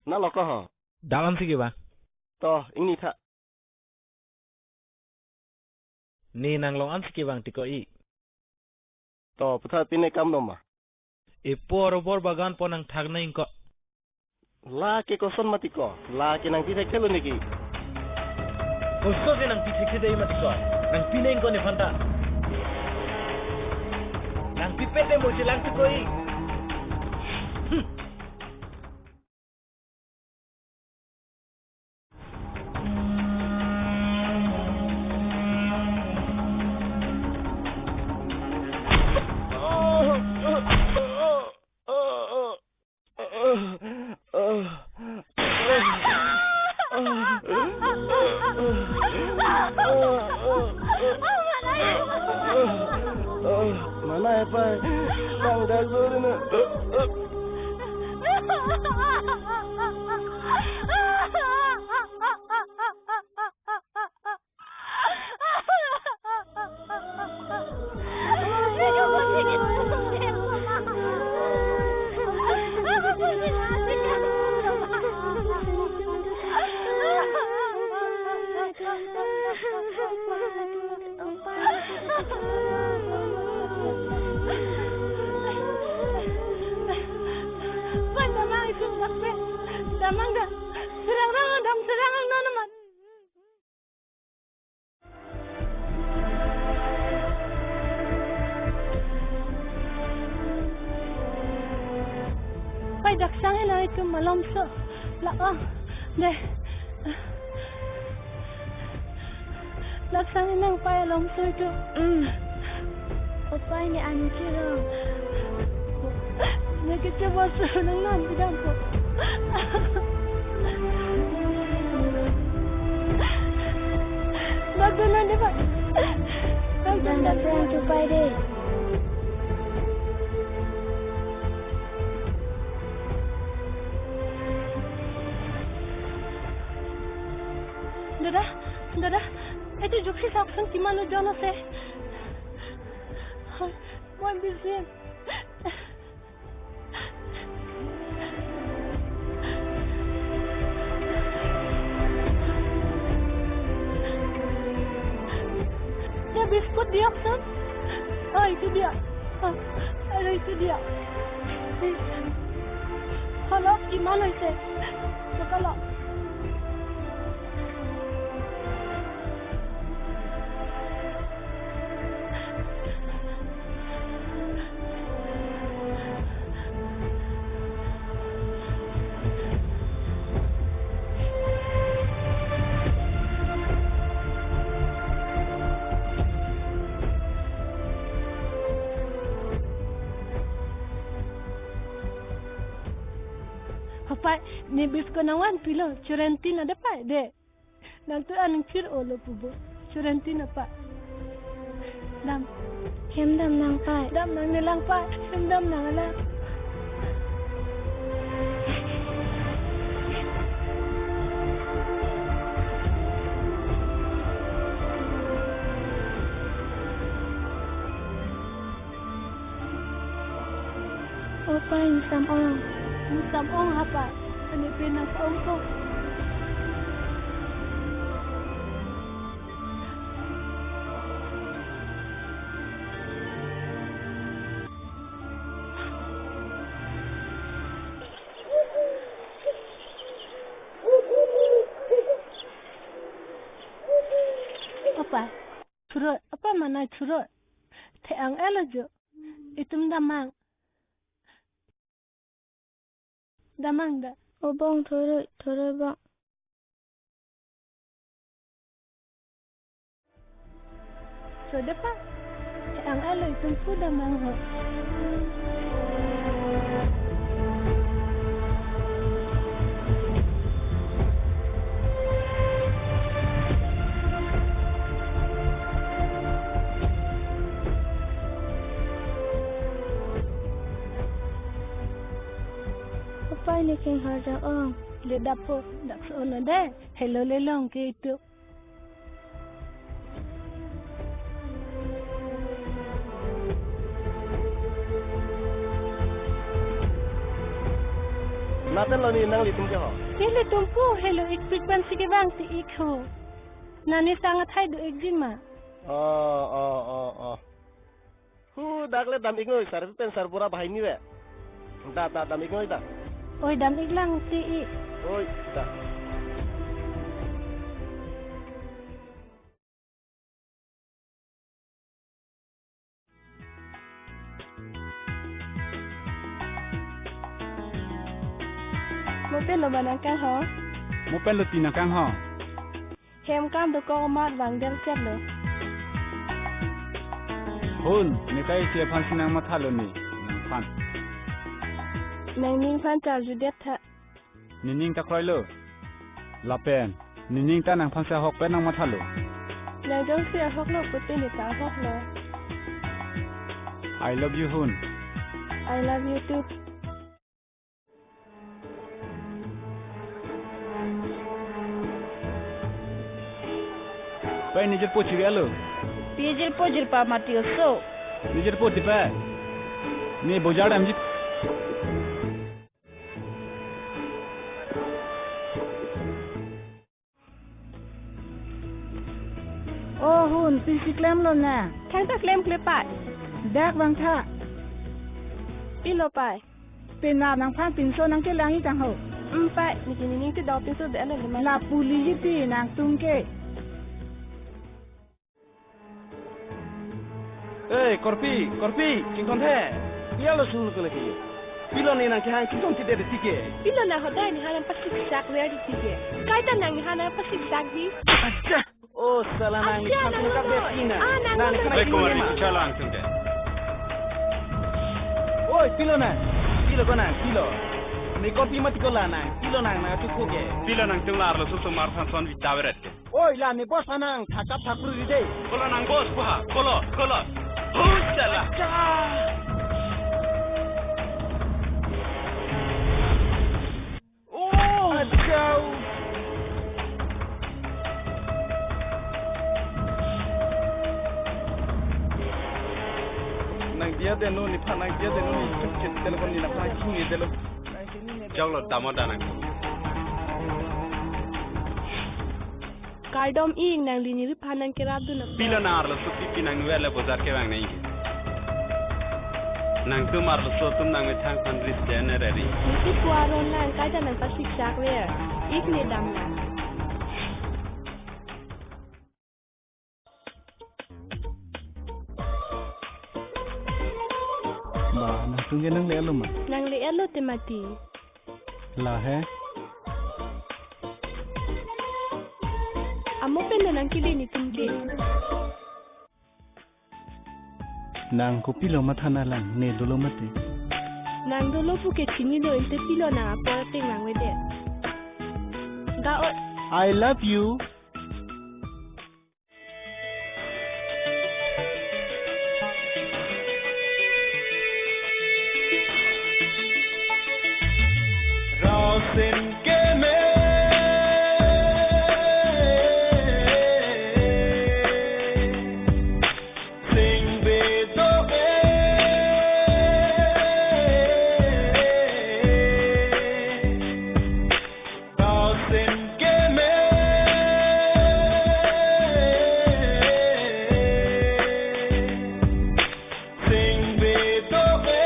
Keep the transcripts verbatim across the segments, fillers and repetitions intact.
Na lo ko ho. Dam-an si kevang. To, ingni tha. Ne nanglong an si kevang ti ko i. To, puthot pine kam doma. Epo rubber bagan pen nangthak nang ko. Lake koson mati ko. Lake nangpi thekthe lo niki. Koson si nangpi thekthe dei mati ko. Nangpi nang ko nephan ta. Nangpipet dei mo si lang ti ko i. Hmm. Mana ya, Pai? Nang dak dulu na. Pai, damnang itum dak pen. Damnang dak. Serang rang, dam serang rang non amat. Pai, dak sang helo itum malomso. La, oh. Dei. Dak sang nang, Pai, alomso itum. Mm. O Pai, ne anchiro. Ne kecho bosu nang non bidang ko. Dak dun non dei, Pai. Dak dun, dak dun. Dak dun, dak dun. Dada, dada, etu juksi saksun kiman lo jono se. Moi bisin. Ya, biskut diya, Sam. Oh, itu dia. Oh, ada itu dia. Halo, kiman lo ise? Coba lo. Hapai, ne biskut nangvanpilo, churentin ada Pai, dei. Nangtum an nangchir-olo pu bo. Churentin apa? Dam. Hem dam nang Pai. Dam nang ne lang Pai. Hem dam nang alang. O Pai, ingsam ong. Ingsam ong hapai. Ani pen nang ong ko. Apa? Churoi, apa mana churoi? The-ang elo jo. Itum damnang. Damnang da. O bong thuroi, thuroi bong. Chodepa. The-ang elo itum pu damnang ho. Hapai, ne keng harjak ong. Le dapo, dak so-on dei. Helo le long ke itum. Nat-en lo ni nanglitum ke ho? Nelitum pu helo ik frequency kevang si ik ho. Nani sang athai do ik jima. Oh, oh, oh, oh. Hu, dak le dam ik noi, sar pen sar bura bahai ni ve. Da, da, dam ik noi da. Oi, dam ik lang si ik. Oi, da. Mo pen lo ba nangkang ho? Mo pen lo ti nangkang ho? Hem kam dokok amat vang der chet lo. Hun, ne kai kle phan si nang matha lo ni, nangphan. Nangning phan charju det tha. Nening ta kroi lo. Lapen, nening ta nangphan si ahok pen nang matha lo. Nang jongsi ahok lo pute ne ta ahok lo. I love you, Hun. I love you too. Pai, ne jirpo chiri alo. Pi jirpo jirpa mati oso. Ne jirpo tipa. Ne bojar damji. O Hun, pinsi klem lo na? Thangta klem kle pai. Dak vang tha. Pilo pai. Pina nangphan pinso nangkelang ik tang ho. Hmm pai, niki nening ti do pinso de alo le ma. La puli ji ti nangtum ke. Ei, korpi, korpi, chingthon the. Pilo sung lo kele ke. Pilo ne nang kehang chingthon ti de ti ke. Pilo na hodai ne ha nang pasiksak ver ti ke. Kaita nang ha nang pasiksak di. Acha. O sala nang ni Acha, khan nang kap de no. Pi na. Ah, nang Nang no. Khan Hei, kumari, ma. Chala nangtum ke. Oi, pilo na. Pilo ko na, pilo. Ne korpi mati ko la nang. Pilo nang nang tu ko ke. Pilo nangtum la arloso sumar than son vita veret ke. Oi, la ne boss anang, thakap thakru ri de. Kolo nang boss, buha, kolo, kolo. Hui, sala. Acha. Oh. Acha. Nang dia de no, nephan nang dia de no, ni chuk chet telepon ni nangphan chini de lo. Jok lo damo danang. Kardom ik, nangli neriphan nang kerap dun apot. Pilo nang arloso pipi nang nuver le bojar kevang nang ik. Nangtum arloso atum nangmethang phan risk le ne reri. Niti pu aron nang kaita nang pasiksak ver. Ik ne dam nang. Ba, nangtum ke nangle-et lo ma? Nangle-et lo te mati. La he. Amo pen lo nang kili netum ke. Nang kopilo matha na lang, ne dolo mati. Nang dolo pu ke chinilo, ente pilo nang apor ateng vangvedet. Ga o. I love you. Rasen keme sing bedo e. Rasen keme sing bedo e.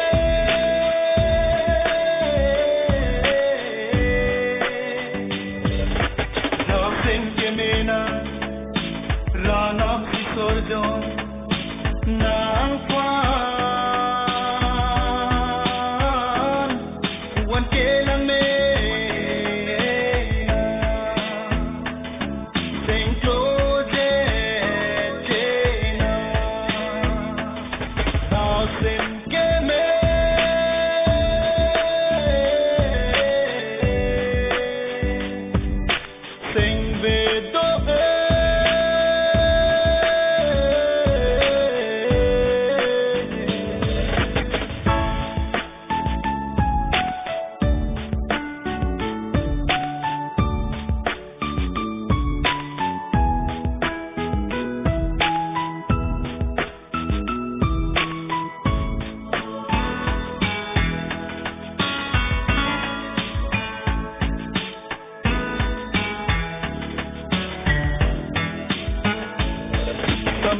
Rasen keme na ranam si sorjon nangphan wan kelang me. Sengklo je chena, dasen keme. Seng bedo e.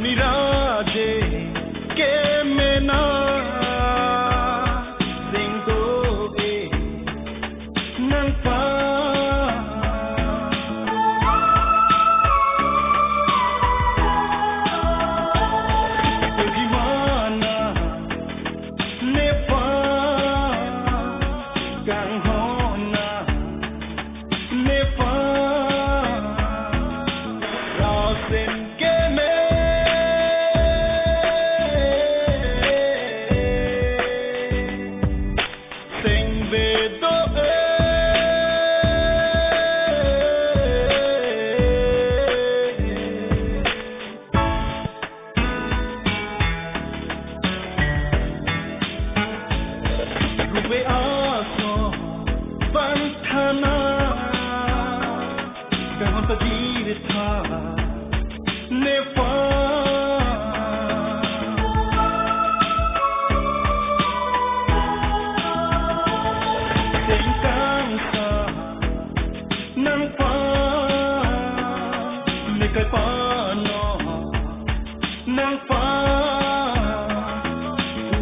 Miraje kemena singdo e nangpa Bagaimana nepa kanghona nepa rasen keme sengvedo e. Rupe aso panthana kahon ta jiritha nepa sengkangsa nangpa nekai pano nangpa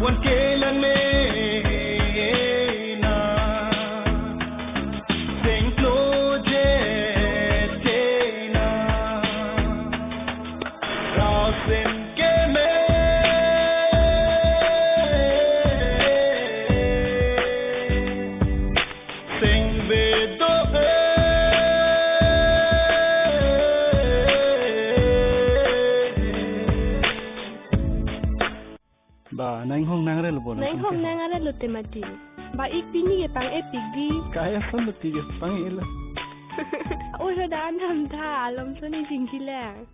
wan kelang mena sengklo je tena rasen keme sengvedo e. Ba, nang hong nang relo bo, nang hong nang relo te mati. Ba ik pini ke pang-epik di. Kaya son lo ti ke pang-elo. Oi, ho dan tham tha, alom son ni jingki le.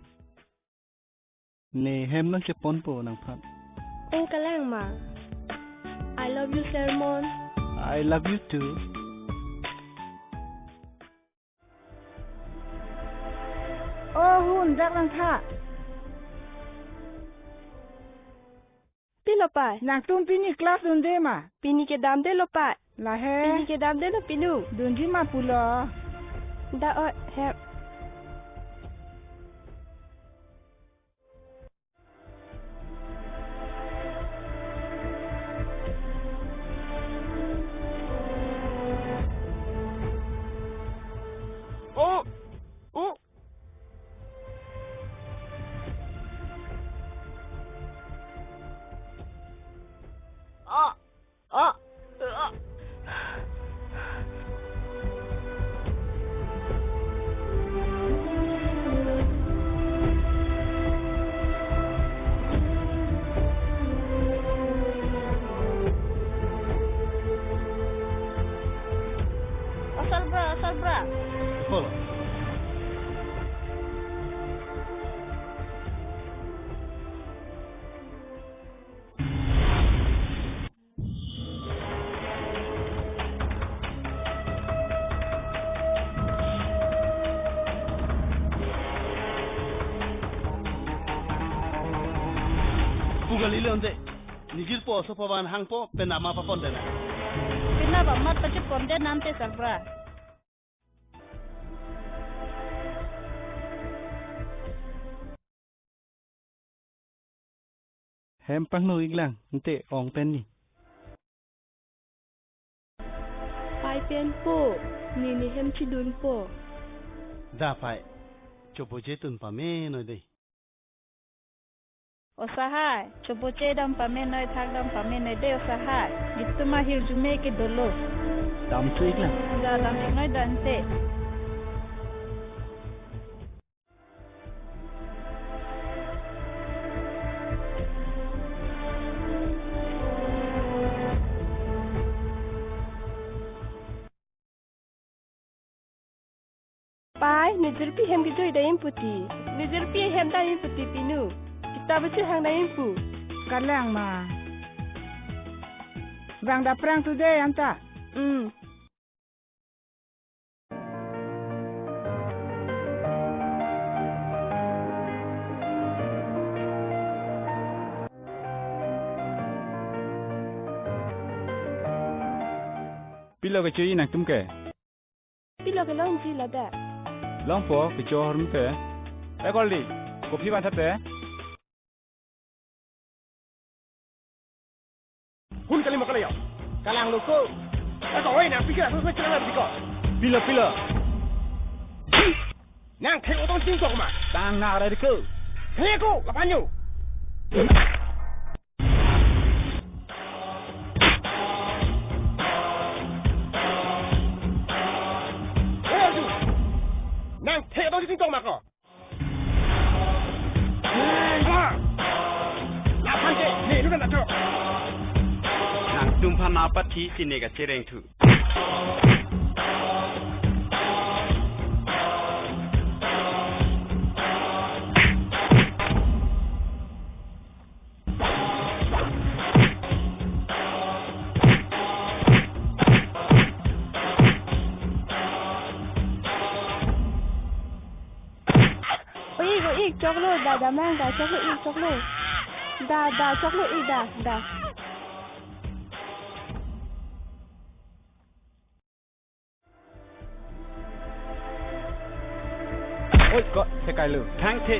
Ne hem nangcheponpo nangphan. Oh, kalang ma. I love you, Sermon. I love you too. Oh, hun jak lang tha. Pilo pai? Nangtum pini class dunde ma? Pini ke damde lo pai? Lahe. Pini ke damde lo pinu. Dunji ma pulo. Da oi, hem. Oh, oh. Ah. Ah! Ah! Asal bra, asal bra. Hola. Pugali le onde, nijir po aso pavan hangpo, penama papon dena. Penama mat pache pon dena ante sarbra. Hem pangno iklang, ante ong pen ni. Pai pen po, nini hem chidun po. Da pai, chopoche tun pame noi dei. O sahai, chopoche dam pame noi, thak dam pame noi dei o sahai. Gituma hirjume ke dolo. Dam tu iklang. Da dam ik noi dante. Pai, ne jirpi hem kejoi dam puti. Ne jirpi hem dam puti pinu. Kita besi hang dam pu. Kalang ma. Bang da prang tu dei anta. Hmm. Pilo kechoji nangtum ke? Pilo kelongji ladak? Longpo kecho ahormu ke. Eh, Goldi, kopi ban thate. Ni mo kalayo. Kalang lo ko. Ako, oi, nang pikir aku ko channel ko. Pilo, pilo. Nang thek otong chingkok ma. Tang na rai ko. Thek ko, lapan yo. Nang thek otong chingkok ma ko. Nangtum aphan apathi si ne kachereng thu. Oi, oi, choklo, da, da, mang, da, choklo, oi, choklo. Da, da, choklo, oi, da, da. Oi, ko, thekai lo. Thangthe,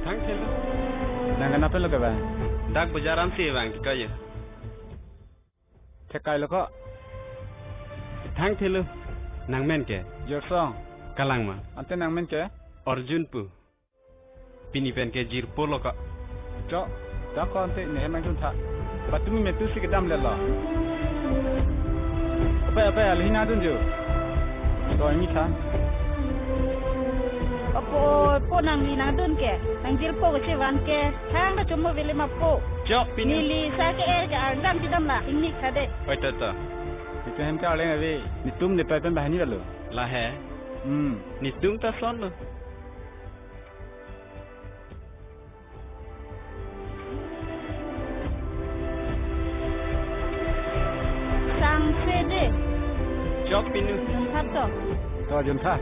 thangthe lo. Nang kenapa lo ke, Bang? Dak bajar am si, Bang, ko ya. Thekai lo ko. Thangthe lo. Nang men ke? Jorsong. Kalang ma? Ante nang men ke? Arjun pu. Pini pen ke jirpo lo ko. Cho, dak ko ante ne hem nangdun tha. Patumi metu si kedam le lo. Apa, apa, alhi nangdun jo. To ini tha. Apo, po nangli nangdun ke? Nang jirpo ke chevan ke. Hang ka chomo vele ma po. Chok pini. Neli sa ke er ke arjam chidam la. Ingni khade. Oi, to, to. Itu hem ke arleng ave. Netum ne pai pen bahani lalu. Lahei. Hmm. Netum ta son lo. Sangse de. Chok pinu. Jun phat to. To, jun phat.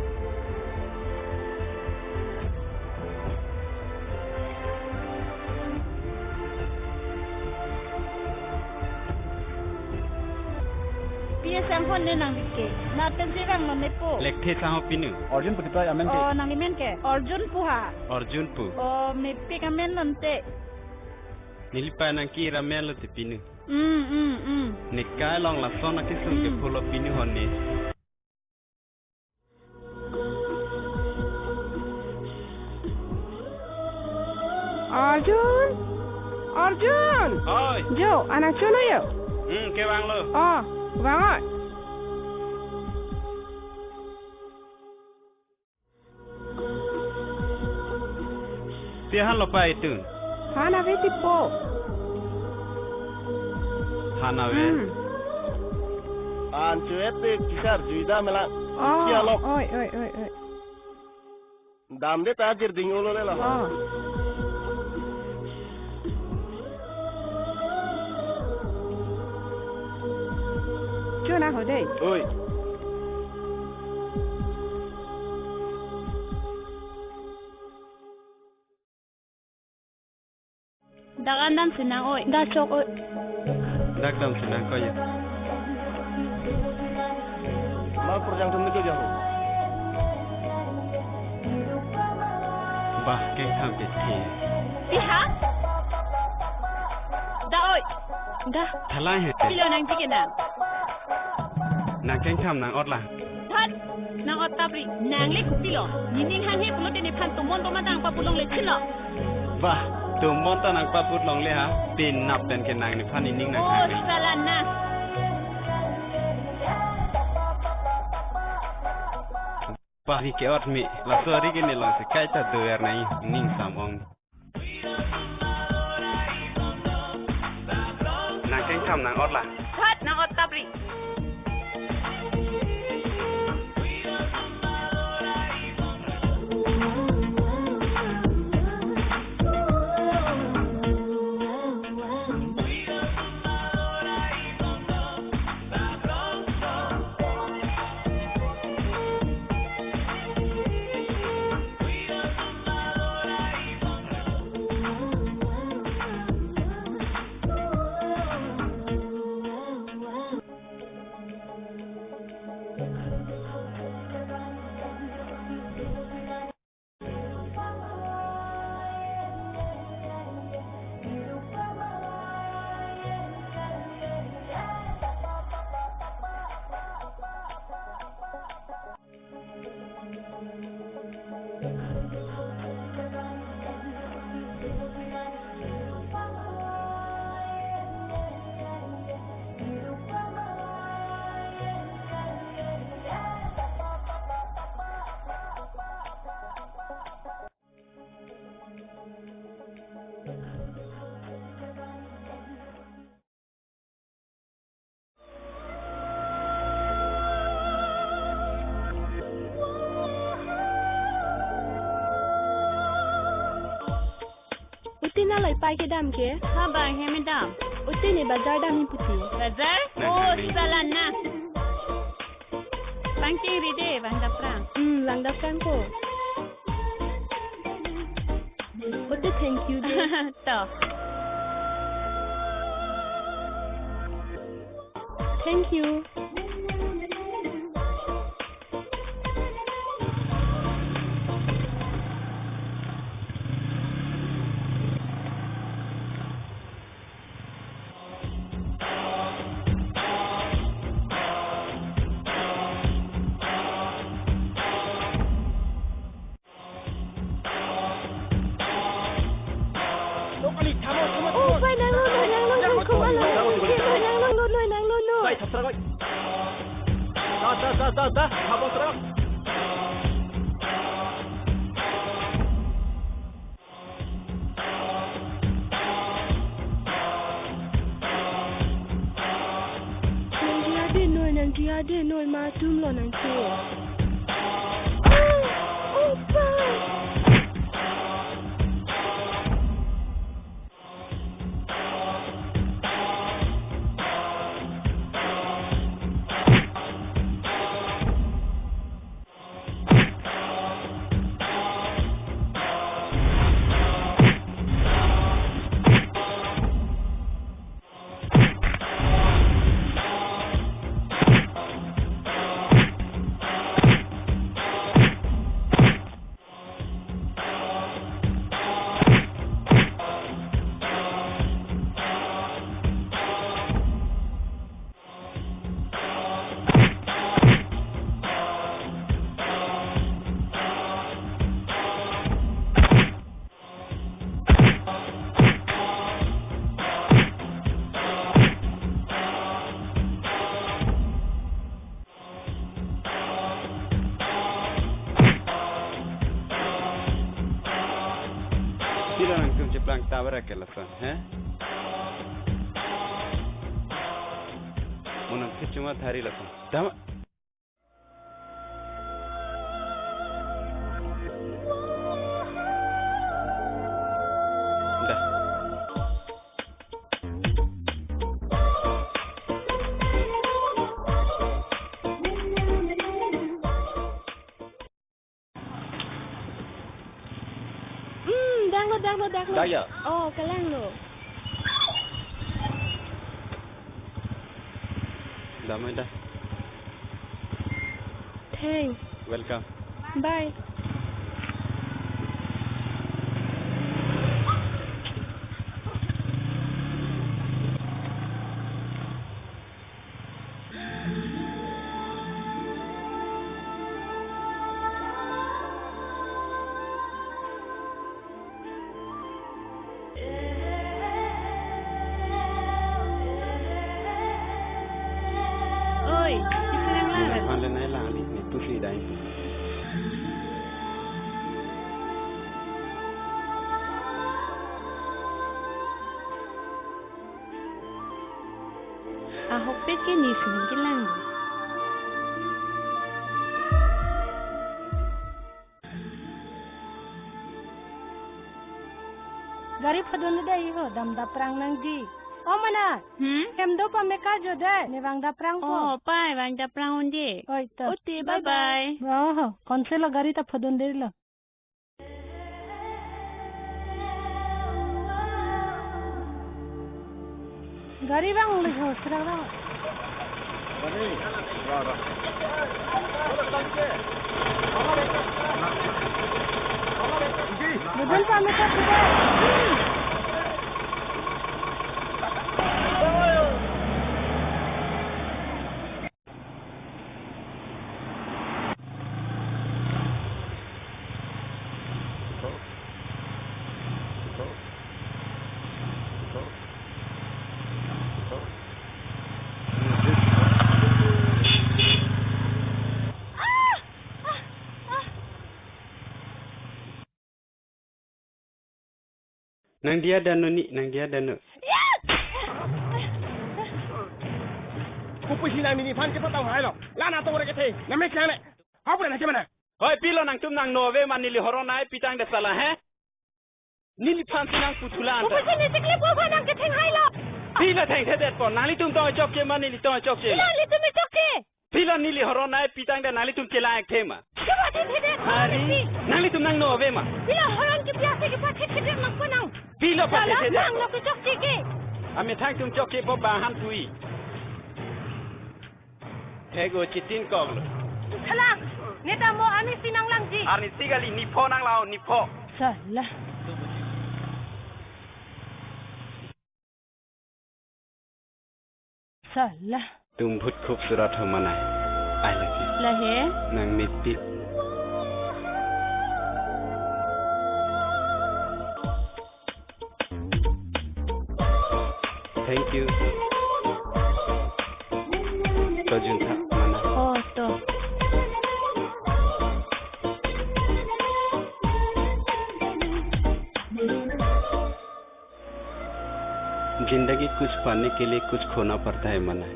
Pi asang hon ne nangli ke. Nat pen si vanglo ne po. Lekthe sang ho pinu. Arjun pu tipa amen ke. Oh, nangli men ke. Arjun pu ha. Arjun pu. Oh, mepik amen non te. Neli pa nang kira men lo te pinu. Mm, mm, mm. Nekai along lason akesung ke Mm. pulo pinu hon ne. Arjun? Arjun? Oi. Jo, anak chono yo? Hmm, ke vanglo. Oh, vang oi. Pi han lo pa itu? Han ave tipo. Han ave. Hmm. An chuet te kisar juida mela. Oh, oi, oi, oi, oi. Dam de ta jir ding ulo le lo. Oh. Chuna ho dei. Oi. Dak an dam sinang oi. Dak chok oi. Dak dam sinang ko ya. Mal perjang tum niko jaho. Bah, keng tham ke thi. Iha. Da oi. Da. Thalai he. Pilo nang jike nang. Nang keng tham nang ot la. Thot, nang ot tapri, nang le kopilo. Nening hanghe pulote nephan tomon tomon ta nangpaput longle chilo. Bah, tomon ta nangpaput longle ha, penap pen ke nang nephan nening nang Oh, hanghe. Salah na. Bah, ri ke ot me, laso ri ke ne long se kaita dover nai, ning sam ong. Nang keng tham nang ot la. Thot nang ot tapri. Tina loi pai kedam ke? Ha bang, hem dam. Uti ne bazar dam hi puti. Bazar? Oh, salah na. Pangting ri de, bang daprang. Hmm, bang daprang ko. Uti thank you de. To. Thank you. Oh, pai nanglo noi, nanglo noi, ko ma lo. Nanglo noi, nanglo noi. Pai, thap srang oi. Da, da, da, da, da. Habang srang. Nangji ade noi, nangji ade noi, ma atum lo nangji. Oh, pai. Pilo nangtum cheplang ta berak ke lason, he? Mo nangtum chuma thari lason. Dam. Da. Hmm, danglo, danglo, danglo. Da ya. Oh, kelanglo. Damai da. Thanks. Welcome. Bye. Oi, isi nanglang. Nangphan le nai lang li, ne pusi dai. Ahokpet ke ne isi nangkelang. Gari phodun dei ho, dam daprang nangji. O mana? Hmm? Hem do pameka jo dei, ne bang daprang po. Oh, pai, bang daprang un dei. Oi to. Uti, bye bye. Bye bye. Oh, konselo gari ta phodun dei lo. Gari bang le ho, srang bang. Gari, ra, ra. Budol pameka sudah. Nang dia dano ni, nang dia dano. Kopi si nang neliphan kepatang hai lo. Lana tong rek kethe. Name kane. Apa nak kemana? Hoi, pilo nangtum nang nove mane neli horon ai pitang de sala, he? Neliphan si nangpu thulang ta. Kopisi ne chiklepo aphan nangkethenghailo? Pilo thengthedetpo? Nanglitum tong chokche ma neli tong chokche? Pilo nanglitum chokche? Pilo neli horon nangpi tangte nanglitum chelang-ik the ma? Kiba thengthedet? Hari, nanglitum nangno ave ma? Pilo horon kipi ase kipathekthedet nangpo nang? Pilo pathekthedet? Nanglo kechokche ke. Amethang atum chokchepo bang han pui. Thek-o chitin koklo. Thalang, ne ta mo arnisi nanglangji. Arnisi kali, nepho nanglang-o, nepho. Salah. Salah. Tum bahut khubsurat ho manai. I love you. Lahei. Nang mepik. Thank you. To juntha manai. Oh, to. जिंदगी कुछ पाने के लिए कुछ खोना पड़ता है manai.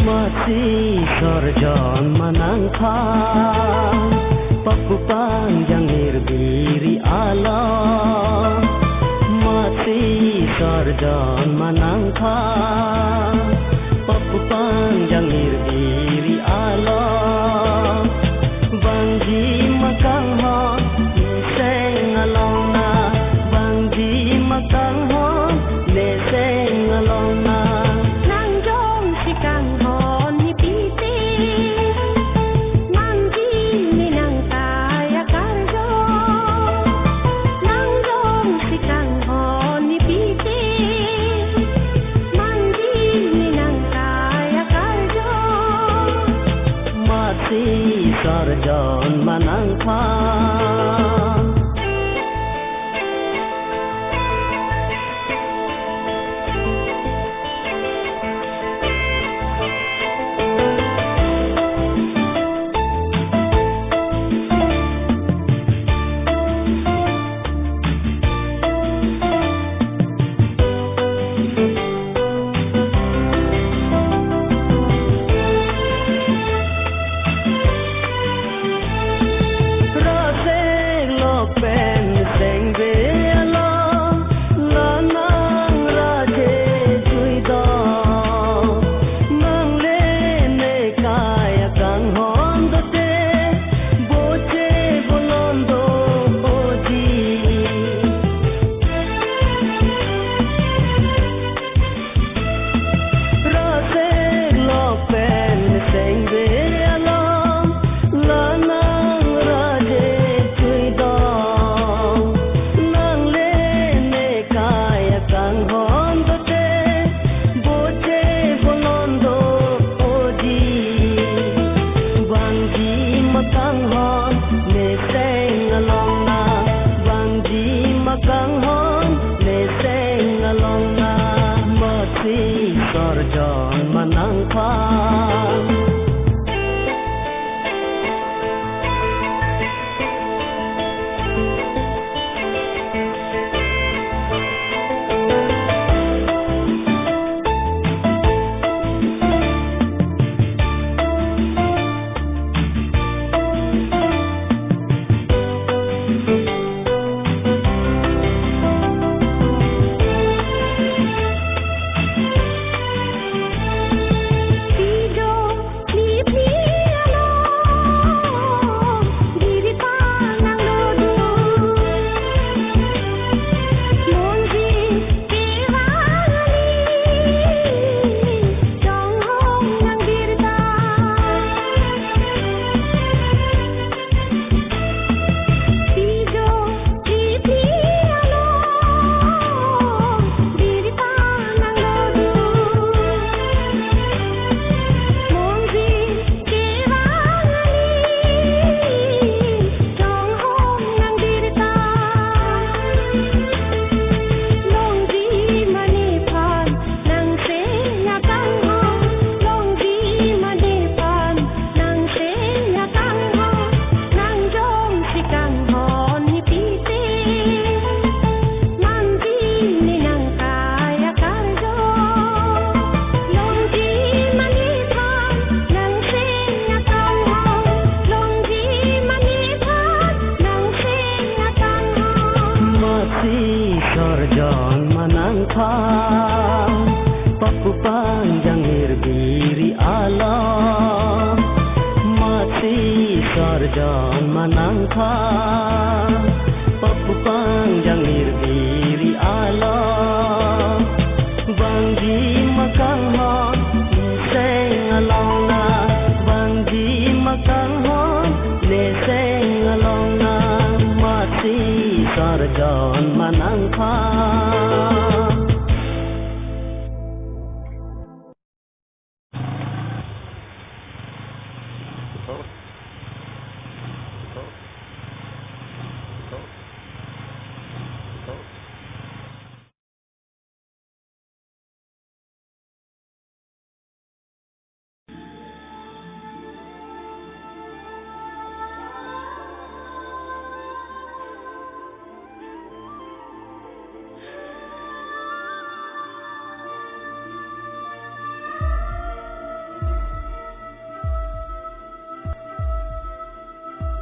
Masi sorjon manang pha, papu pangjang irbiri alo. Masi sorjon manang pha, papu pangjang irbiri alo. Bangji ma kanghon, ne seng along na. Bangji ma kanghon, ne seng along na. Nang jongsi kanghon ne pite, bangji ne nang kaya karjo. Nang jongsi kanghon ne pite, bangji ne nang kaya karjo. Si sorjon manang pha, papu pangjang irbiri alo. Masi sorjon manang pha, papu pangjang irbiri alo. Bangji makanghon, seng along na. Bangji makanghon, ne seng along na. Masi sorjon manang pha.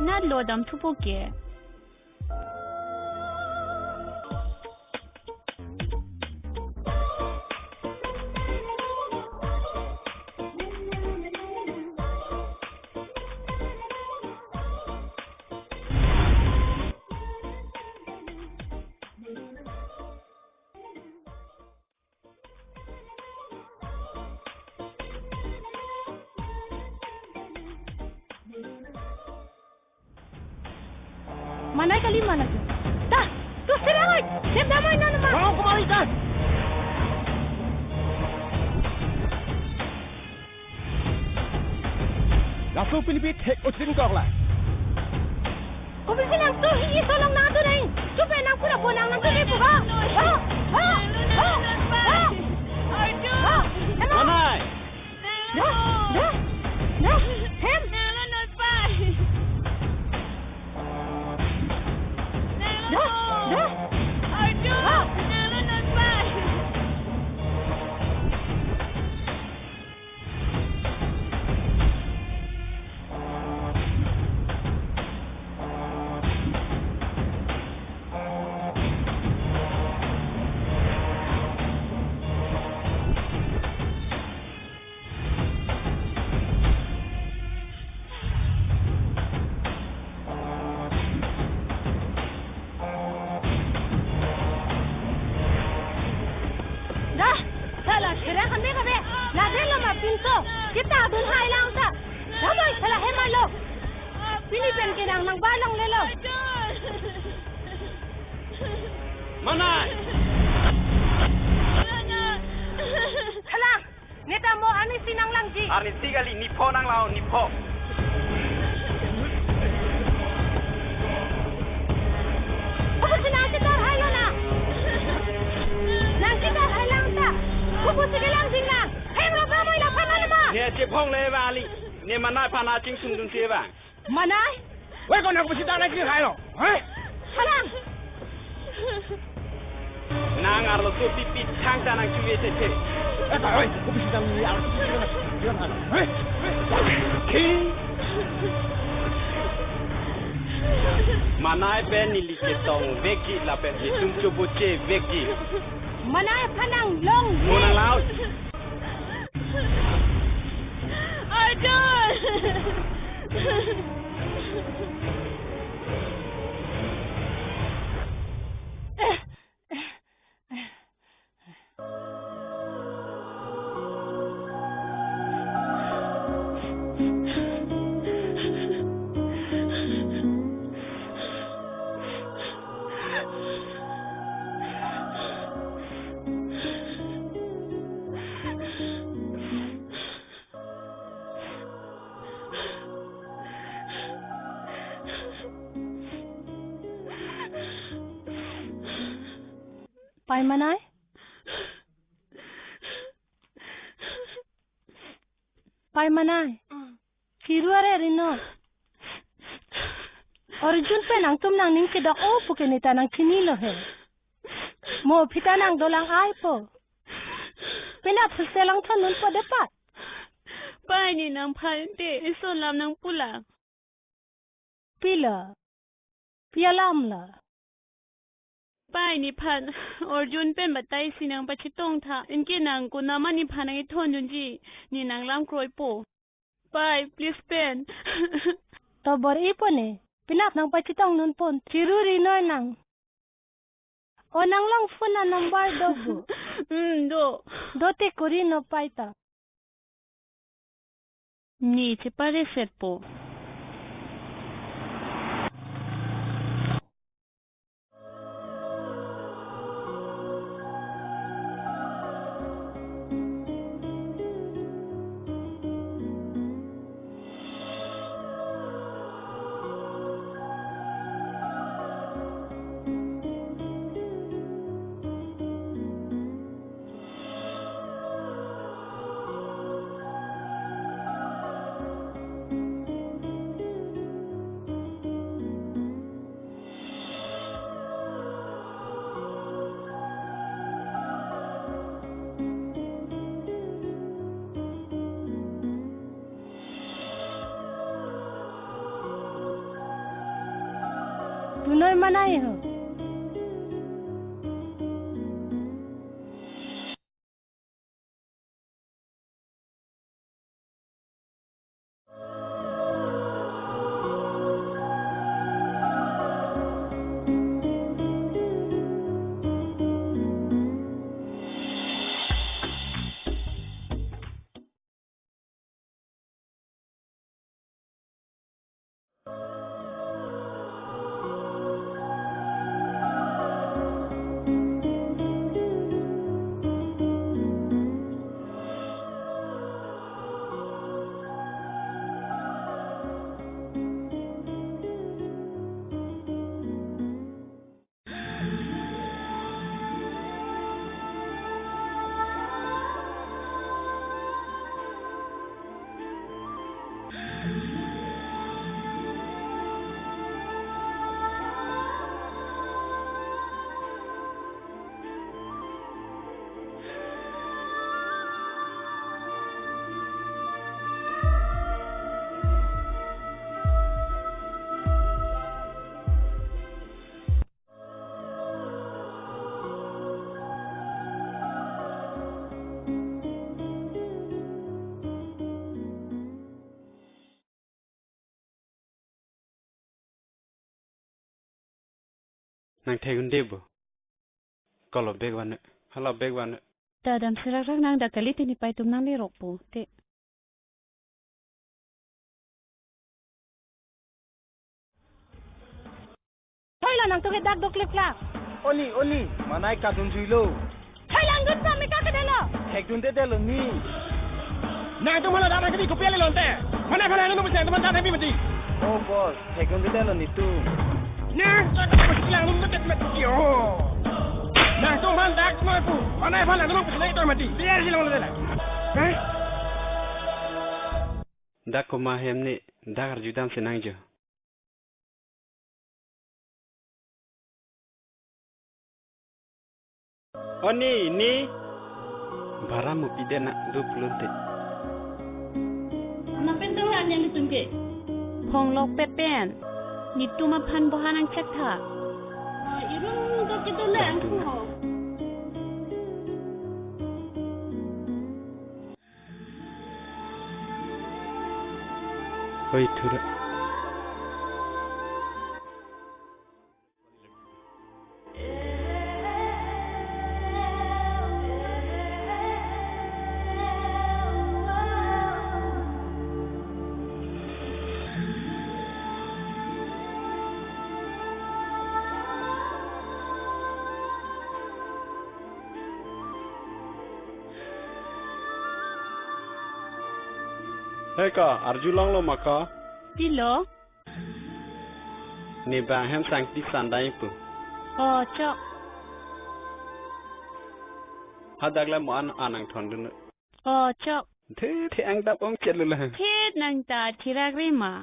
Nat lo damthupo ke. Manai kali mana tu? Ta, tu serang oi. Sep damai nanu ma. Wah, kumari kan. Laso pini pi thek uchin kok la. Kopi si nangtum hi isolong nangtum nai. Chupe nang pura ponang nangtum nai pu ha. Ha, ha, ha, ha. Ha, ema. Manai. Da, da, da, hem. Da, da. Da, hala, kira kami kami. Lade lo ma pinso. Kita adun hai lang ta. Damai hala hem lo. Pini pen ke nang nang balong lelo. Manai. Hala. Neta mo arnisi nanglangji. Arnisi kali, ne pho nanglang, ne pho. Kopi si nang kitar hai lo na. Nang kitar hai lang ta. Kopi si kelang jing lang. Hem ro ba mai la pha ma ma. Ne chephong le bali. Ne manai aphan achingsung dunsi bang. Manai? Wei, ko nang kopi si ta nang kiri hai lo? Hei? Halang. Nang arloso pipi thangta nang chuye chethe. Eh, ta, oi, kopi si ta nang arloso pipi thangta nang chuye chethe. Hei? Ki? Manai pen neli ketong vekji lapen itum chobo che vekji. Manai aphan nang long. Mo nang laut. Arjun! Pai Manai? Pai Manai? Kiru are rino. Arjun pen nangtum nangning kedok-o pu ke neta nang chinilo he. Mo phi ta nang dolang ai po. Penap selang thonun po depat. Pai, ne nang phan te, ison lam nang pulang. Pila? Pi alam la? Pai, nephan Arjun pen batai si nangpachetong tha. Anke nang konatma nephan nang-ethondunji, ne nanglam kroipo. Pai, please pen. To bor-ipo ne. Penap nangpachetongdunpo. Chiruri noi nang. O, nanglong phone a-number do bo? Hmm, do. Do te kori non pai ta. Ne cheparesetpo. Tunoi manai ho. Nang thek-un-e bo. Kolo bag van, hala bag van. Ta damsi rakrak nang, dak kali te nepei atum nanglerokpo te. Hoila nangtum ke dak dokleplak. Oni, oni, manai kadunjuilo. Hoila angdut pa meka kedelo. Thekdundedelo ne. Nangtum hala dak nangkedi kopi ale lonte. Manai aphan nangtum pisa nangtum dak nangpi mati. Oh boss, thekdundedelo netum. Nang dak pasi lang num tet mati yo. Nangtum aphan dak noi pu. Manai aphan nangtum pisa nangtum mati. Biar si long lela. Hah? Dak komat hem ne, dak arjudamsi nangjo. Oni, ne. Bara mo pide na duplo te. Nang pen tong lang yang tum ke. Phonglok pepen. Netum aphan bohan nangchek tha. Irum ko kitu lang ko. Hoi thura. Hei ka, arjulonglo ma ka? Pilo? Ne bang hem sangti sandai pu. O, chok. Hadak la mo an anang thondun. O, chok. The, the angdap ong chelula. Thet nang ta thirak rima.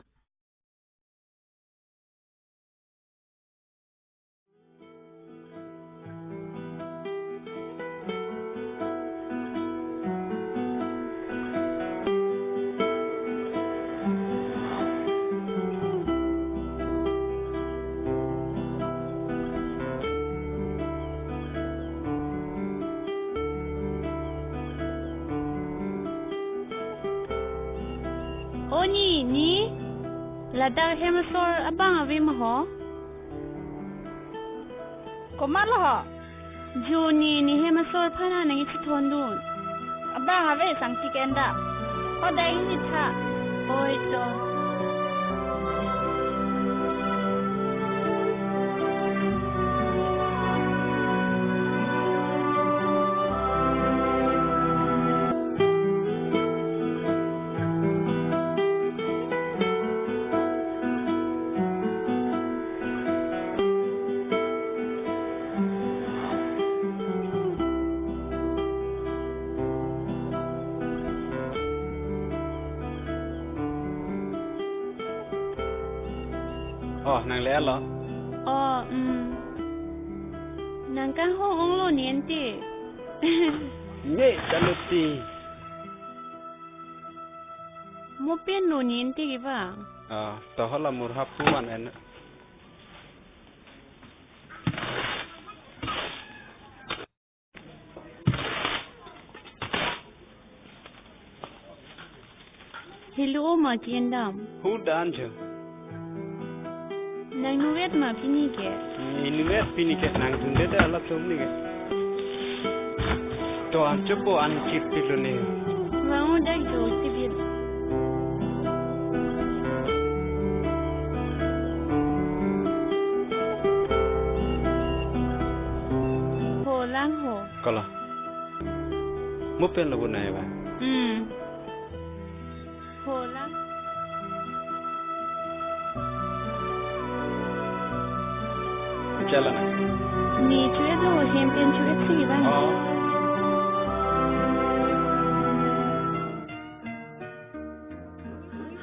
Ni, ni, ladak hem asor abang ave ma ho? Komat lo ho? Jo ni, ne hem asor aphan nangkachethondun. Abang ave, sangti ke-en da. Ho da, ingni tha. Oi to. Oh, nang le lo? Oh, um. Nang kanghon onglo ni ante. Ne, daluti. Mo pen lo ni ante ke ba? Ah, to hala mur hapu an en. Helo, o ma chen dam. Hu dan jo. Nang nuvet ma pini ke? Ni nuvet pini ke, nang tunde de ala tum ni ke. To an chopo an chip pilo ni. Vang o dak jo tibit. Ho lang ho. Kala. Mo pen lo bu nai ba? Hmm. Hola. Chala na. Ni chuet lo, hem pen chuet si ba. Oh.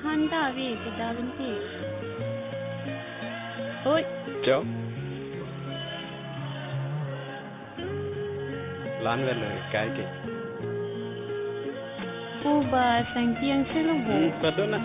Han ta vi si da vin si. Oi. Cho. Lan vel lo kai ke. O ba, sangti angse lo bo. Hmm, pado na.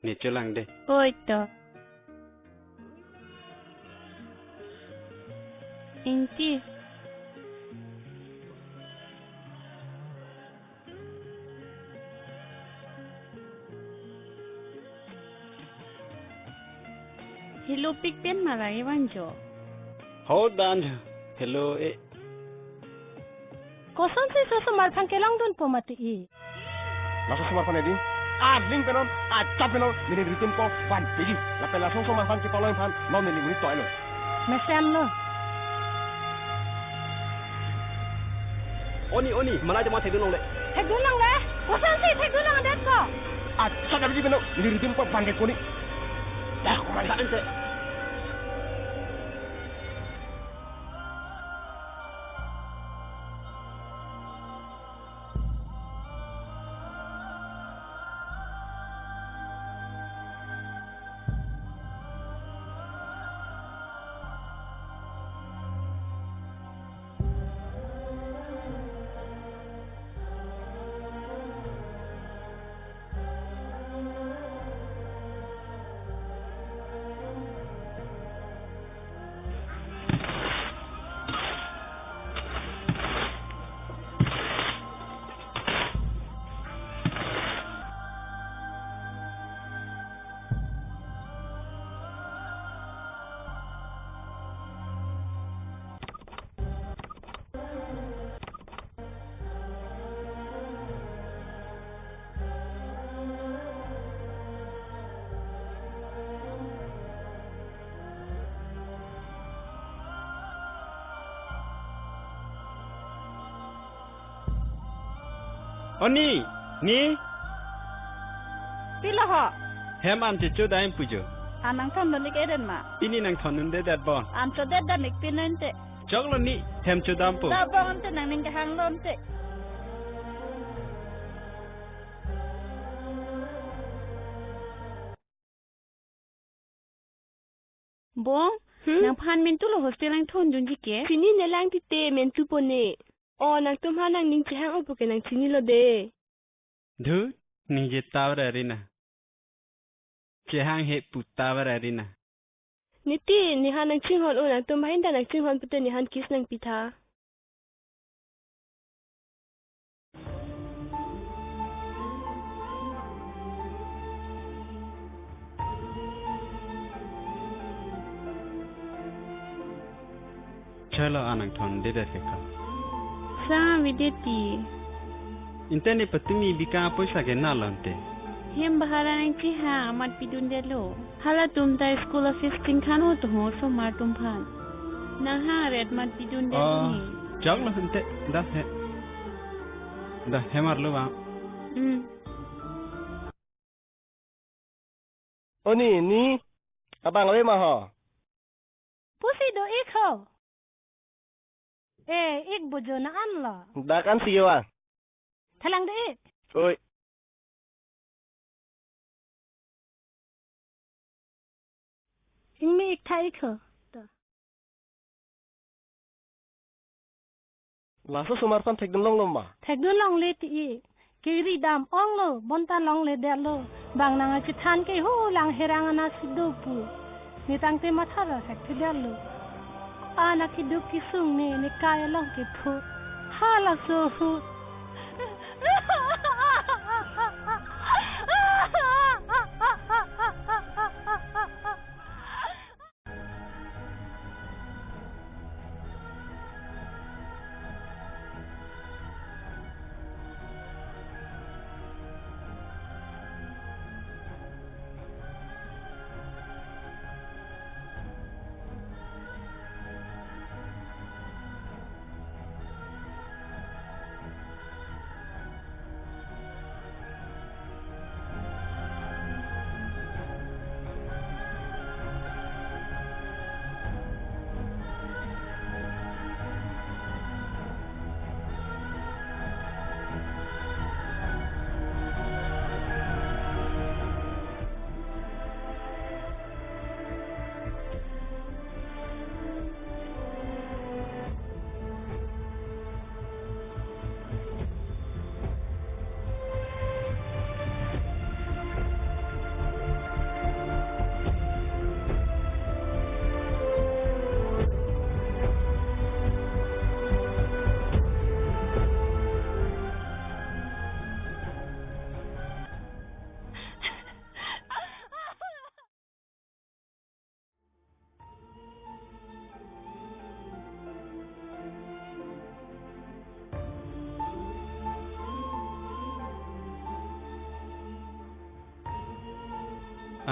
Ne cholang de. Oi to. Ingti. Helo pik pen ma lagi vanjo. Ho dan helo e. Kosonsi laso osomar aphan kelongdunpo mati i. Laso osomar aphan edi. Aling penon, achap penon, neli ritumpo van pegi. Lapen laso osomar aphan kepalong aphan, non neli muri toilo. Mesen lo. Oni, oni, malai jama thekdun longle. Thekdun longle? Kosonsi thekdun longledet ko? Achap lagi penon, neli ritumpo van pegi koni. Dah, kemari. Sa ente. Oni, ni? Pilo ho? Hem an checho dam pujo. An nangthondun ik eden ma? Pini nangthondundedet bon. An chodet dam ik pin ente. Choklo ni, hem chodampo. Da bong ente, nangning kehang lo ente. Bong, Hmm? nangphan mentu lo hostel nangthondunji ke? Chinine lang tite mentu pone. O, nangtum ha nangning chehang-o puke nangchinilo de. Dhu, ningje ta bara rina. Chehang he pu ta bara rina. Niti, nehan nangchinghon-o, nangtum bahin ta nangchinghon pute nehan kiss nangpitha. Chalo, anang thondedet ke ko. Sa, avedetji. Ante ne patumi bika apoisa ke nalo ante. Hem bahara nangchehang amat pidundetlo. Halatum ta school office chingthan ho to ho osomar atum aphan. Nang hang ret amat pidundetlo Oh, he. Choklo ante, dah he. Dah hem arlo bang. Hmm. O ni, ni, abang ave ma ho? Pusi do-ik ho. Eh, ik bojo na anlo. Dak an si wa. Thalang do-ik. Oi. Ingme-ik tha-ik ho. To. Laso osomar aphan thekdun longlo ma? Thekdun longle ti-ik. Kiri dam-onglo, bonta longledetlo. Bang nang achethan ke hu lang herang anat si do pu. Ne tangte matha ra thekthedetlo. Anak keduk kesung ne, ne kai along kepho. Halaso ahut.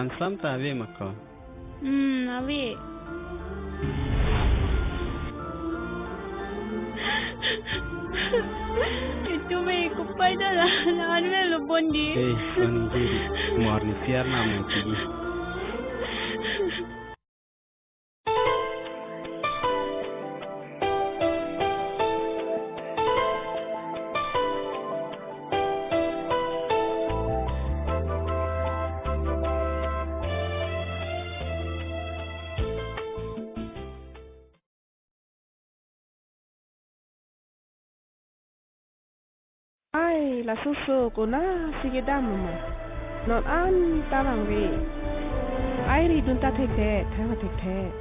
Ansam ta ave ma ko? Hmm, ave. Itum e kupai da la, la anve lo bondi. Ei, ko ningje di, mo arnisi arnam nangji. Ai, laso oso konatsi kedam ma? Non an ta vangve. Ai, ridun ta thekthe, thang thekthe.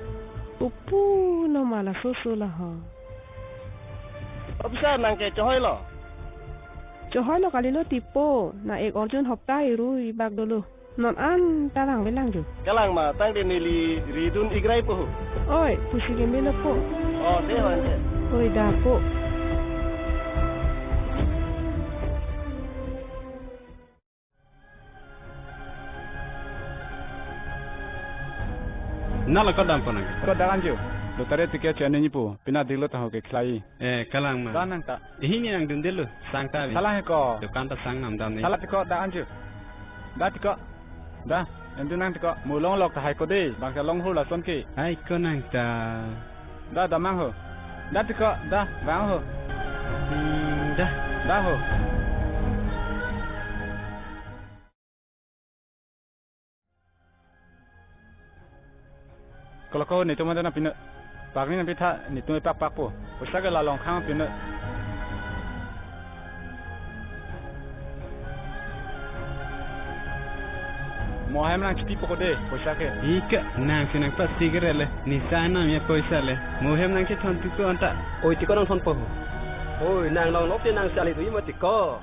Upu no ma laso oso la ho. Officer, nang ke chohoilo? Chohoilo kalilo tipo, na ek arjun hopta eru ibak dolo. Non an ta vangvelang jo. Kalang ma, tangte neli ridun igrai po ho. Oi, pusi kemelo po. Oh, de ho ante. Oi, da po. Nalo ko dampo nang. Ko da anjo. Lottery ticket chani nipo. Pina dilo taho ke khlai. Eh, kalang ma. Da nang ta. Ihi ni nangdundelo. Sang ta bi. Salah ko. Dukan ta sang nam dam ni. Salah ko da anjo. Da tiko. Da, endu nang tiko. Mo longlok tahai ko de. Bangsa long ho lason ke. Ai ko nang ta. Da, da mang ho. Da tiko, da, bang ho. Hmm, da. Da ho. Koloko netum adan apinot. Pakni nangpitha, netum epakpakpo. Poisa ke la Longkhang apinot. Mo hem nangchipipo ko de, poisa ke. Ika, nangsi nangpasi kere le. Nisa nam ya poisa le. Mo hem nangchithon tutu anta. Oi, tiko nangthonpo. Oi, nang longlok te nangsi ali tu ima tiko.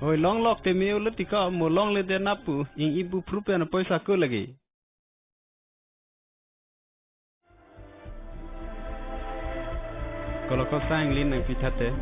Oi, longlok te me ulo tiko, mo longle de napu, ing ibu prupen poisa ko lagi. Koloko sang lin nangpitha te.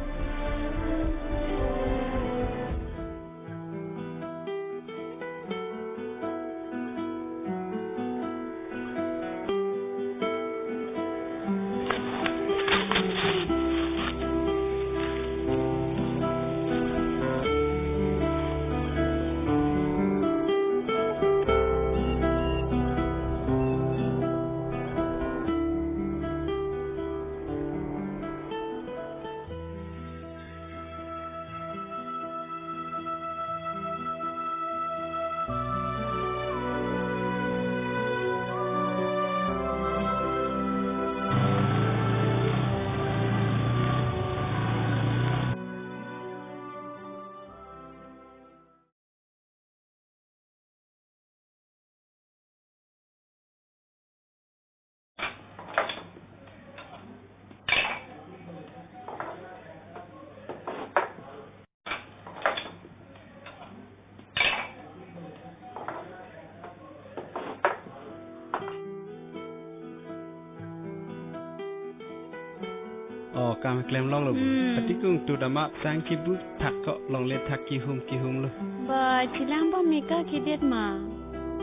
Oh, kam klem longlo bu. Hmm. Ati kung tu dama sang kibu thak ko longle thak kihum kihum lo. Ba, chilang pame ka kidet ma.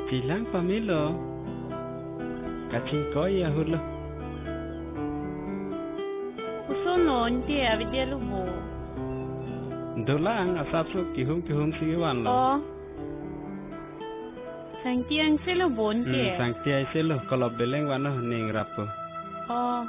Chilang pamelo. Kachingkoi ahut lo. Koson lo ante avidya lo bo. Dolang asapso kihum kihum si van lo. Oh. Sangti angse lo bonte. Hmm, sangti angse lo, kolop beleng vano ning rapo. Oh.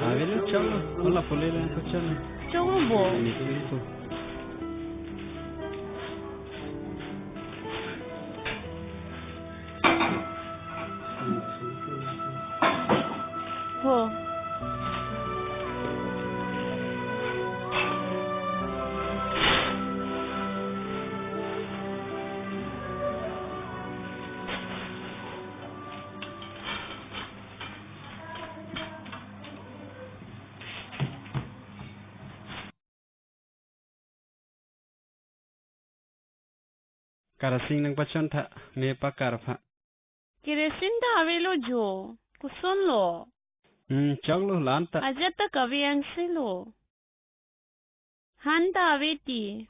Avelo chalo, hola pule lang ko chalo. Chong bo. Ini ko, ini ko. Ho. Kerosene nangpachon tha, me pakar pha. Kerosene ta avelo jo, koson lo. Hmm, choklo la-an ta. Ajat ta kave angse lo. Han ta ave ti.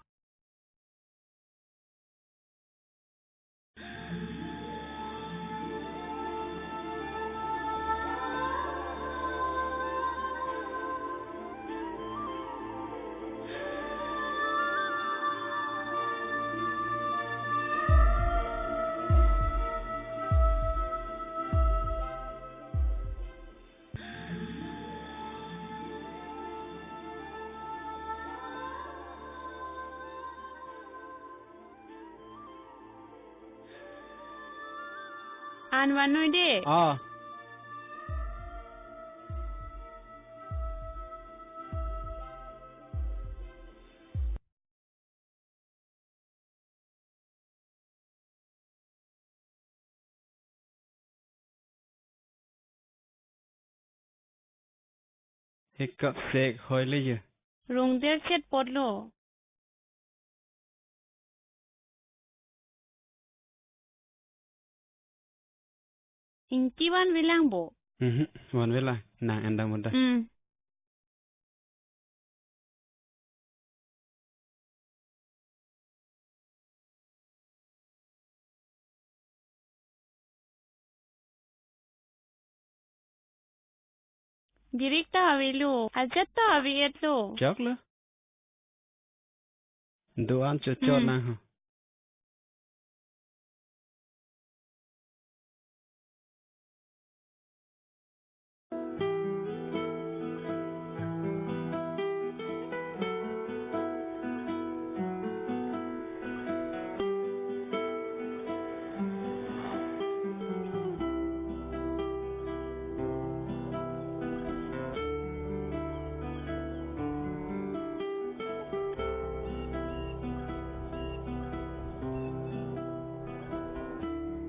An vannoi de. Ah. Hekap sek hoi le ye. Rongder chet potlo. Ingti vanvelang bo. Mhm, vanvelang, nang endang muda. Hmm. Birik ta avelo, ajat ta ave-etlo. Choklo. Do-an chocho Hmm. nang ho.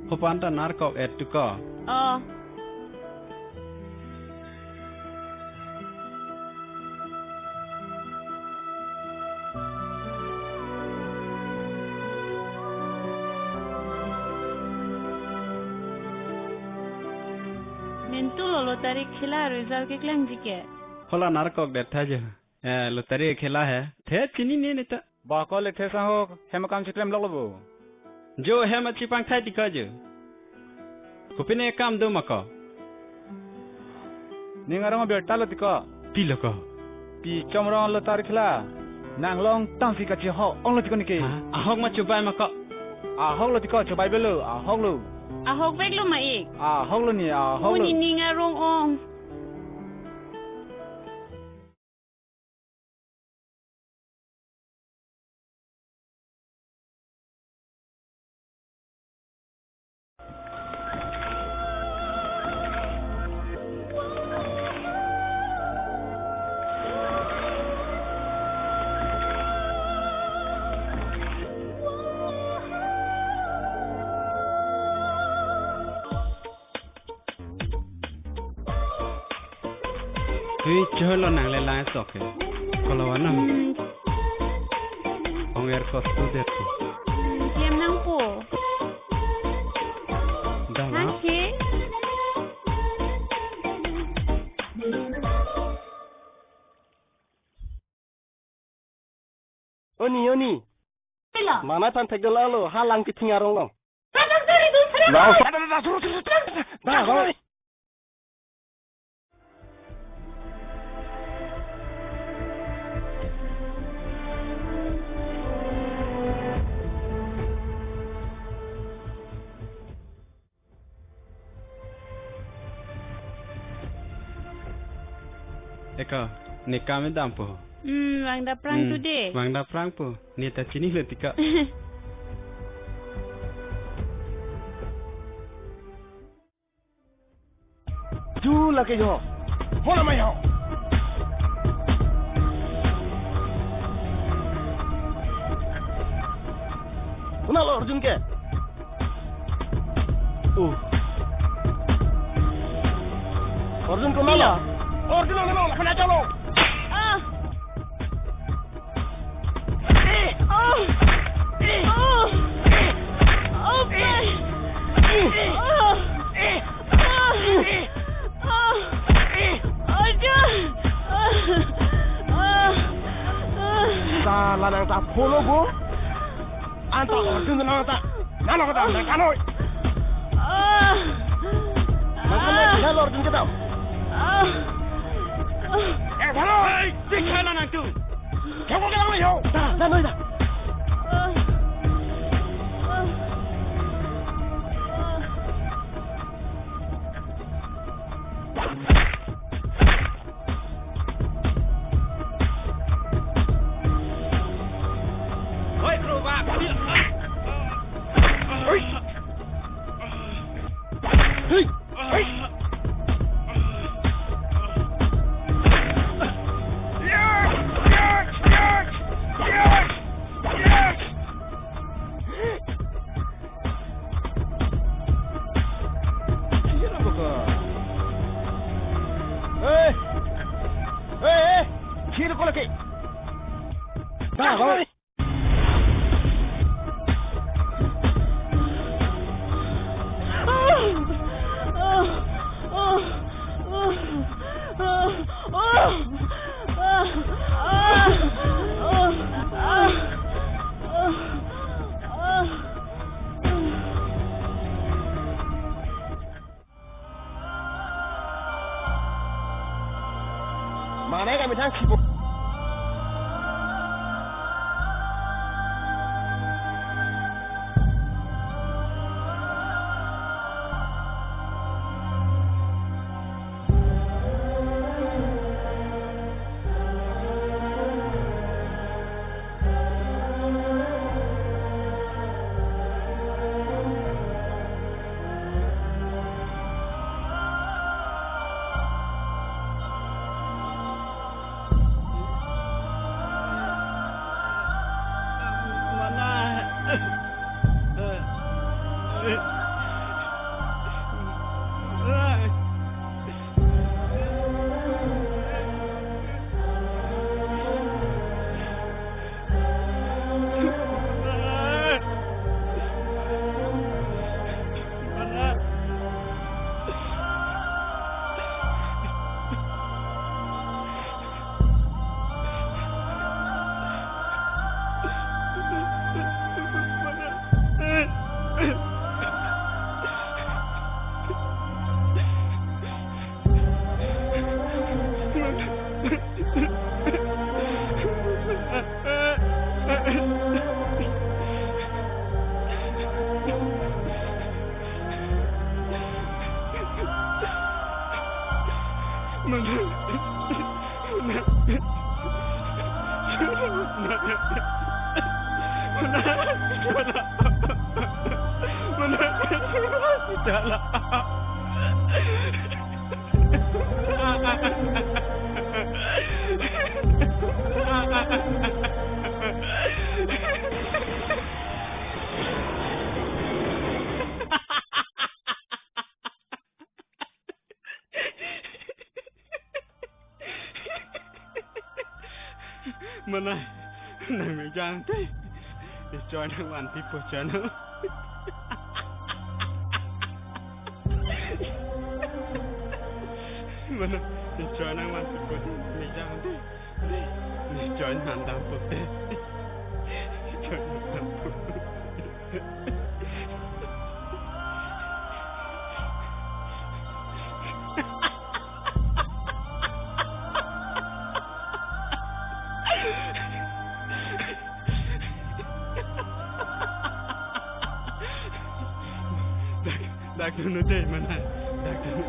Hopan ta narkok et tu ko. Oh. Mentu lo lottery khela result keklangji ke. Hala narkok det tha jo. Eh, lottery khela he. The chinine neta. Ba ko le the sang ho, hem akam chiklemlok lo bo. Jo hem achipangthai ti ko jo. Kopine kam do ma ko. Ning arong abirta lo ti ko. Pilo ko. Pi chomrong lottery khela. Nang longtang si kachiho ong lo ti ko nike. Ha? Ahok ma chobai ma ko. Ahok lo ti ko, chobai belo, ahok lo. Ahok vek lo ma ik. Ahok lo ni, ahok lo. Uni ning arong ong. Hui, cholo nang le lang sok ke. Kalau ano? Hmm. Ong er kos tu det tu. Hmm, jem nangpo. Dah lah. Nang ke? Oni, oni. Pila. Mana tan thek dolo, ha lang kething arong long. Dah, dah, dah, dah, dah, dah, dah, dah. Eka, ne kam dampo. Hmm, vang dapprang Hmm, tu de. Vang dapprangpo. Ne ta chinilo ti ko. Ju lake jo. Hola mai ho. Konat lo Arjun ke? Uh. Arjun konat lo? Iya. Arjun ano lo? Kena jalo. Ah. Ah. Ah. Ah. Ah. Ah. Ah. Aduh. Ah. Ah. Sala nang ta follow bo. Anta Arjun nang ta. Nang ta nang kanoi. Ah. Nang kanoi, nang Arjun ke tau. Ah. Eh, kanoi. Hey, cik kana nang tu. Kamu ke lang yo. Dah, dah, noi dah. Oi, kru bak. Oi. Hei. Hei. Anai kami thang sipo. Manai, nangmejang te. Choi nangvanpipo channel. Manai, choi nangvanpipo te, mejang te. Choi nangdampo te. Choi nangdampo. Dak, dak dunu dei, manai. Dak dunu.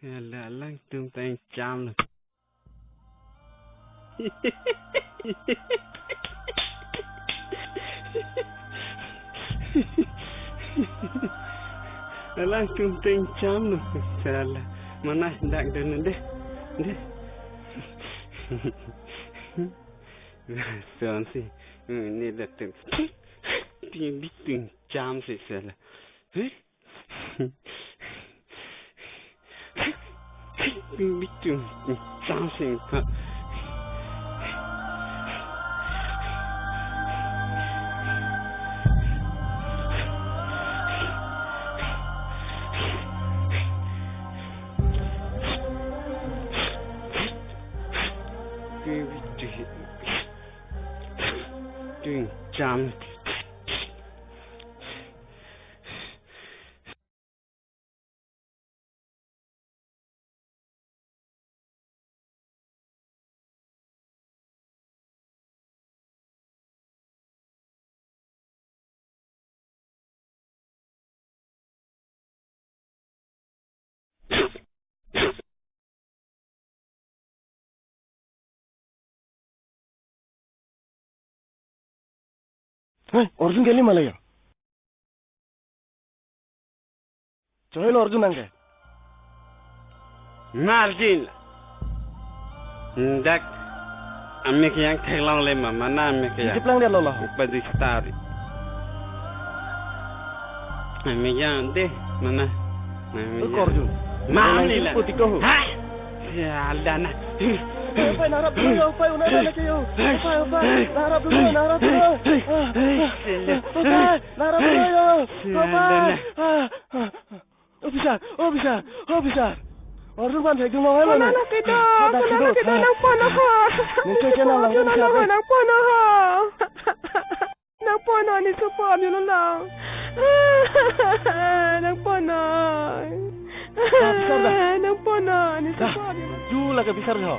Hala, alangtum ta ingchamlo. Alangtum ta ingchamlo. Sala. Manai, dak dunu dei. Dei. Sonsi. Hmm, ne dak tu. Ting ting chamsi sala. Hei? Bitum, bitum, chang sing pa. Bitum, bitum, chang. Hei, Arjun kali ma la yo. Chohelo Arjun nang ke. Ma Arjun. Dak amek kejang theklongle ma, mana amek kejang. Cheplang det lo lo. Upa di star. Amek kejang de, mana. Amek kejang. Arjun. Ma nang ni la. Putik ko. Ha? Ya, ala na. Pai, pai, narap dulu, pai, una na ke yo. Pai, pai, narap dulu, narap dulu. Ah, ah, ah, pai, narap dulu yo. Ya, pai. Ala na. Ah, ah, ah. Officer, officer, officer. Arjun aphan thekdun longle. Konat lo ke do, dak konat lo ke do, nangpon ho. Ningke ke nang lang, Arjun officer, nangpon ho. Nangpon ho, ne sopo Arjun lang. Nangpon ho. Dah, besar dah. Nangpon ho, ne sopo Arjun. Dah, ju lake besar ho.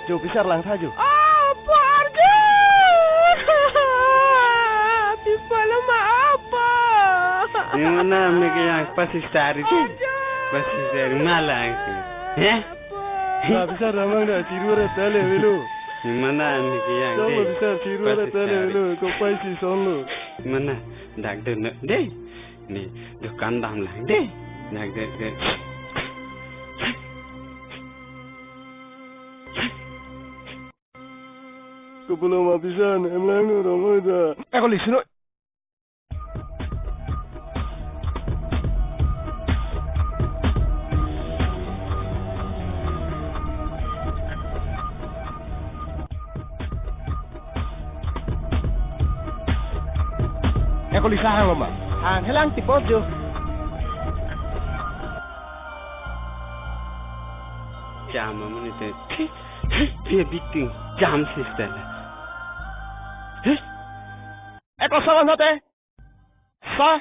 Jo, besar lang tha jo. Oh, Arjun! Pi pulo ma apa? Mana amek kejang pasi sari ti. Arjun! Pasi sari malang ti. Heh? Apa? Ah, besar damang da, chiru ra tale velo. Mana amek kejang. Sama de. Besar chiru ra tale velo, ko pai si son lo. Mana dak de ne de. Ne, dukan dam lang de. Dak de de. Kopulom apisan, em lang no rong oi da. Eko lisi noi. Eko lisa hang lo ma. Hang helang tipos jo. Jam amonit te. Dia biting jam sister. Eko sawan hote. Sa.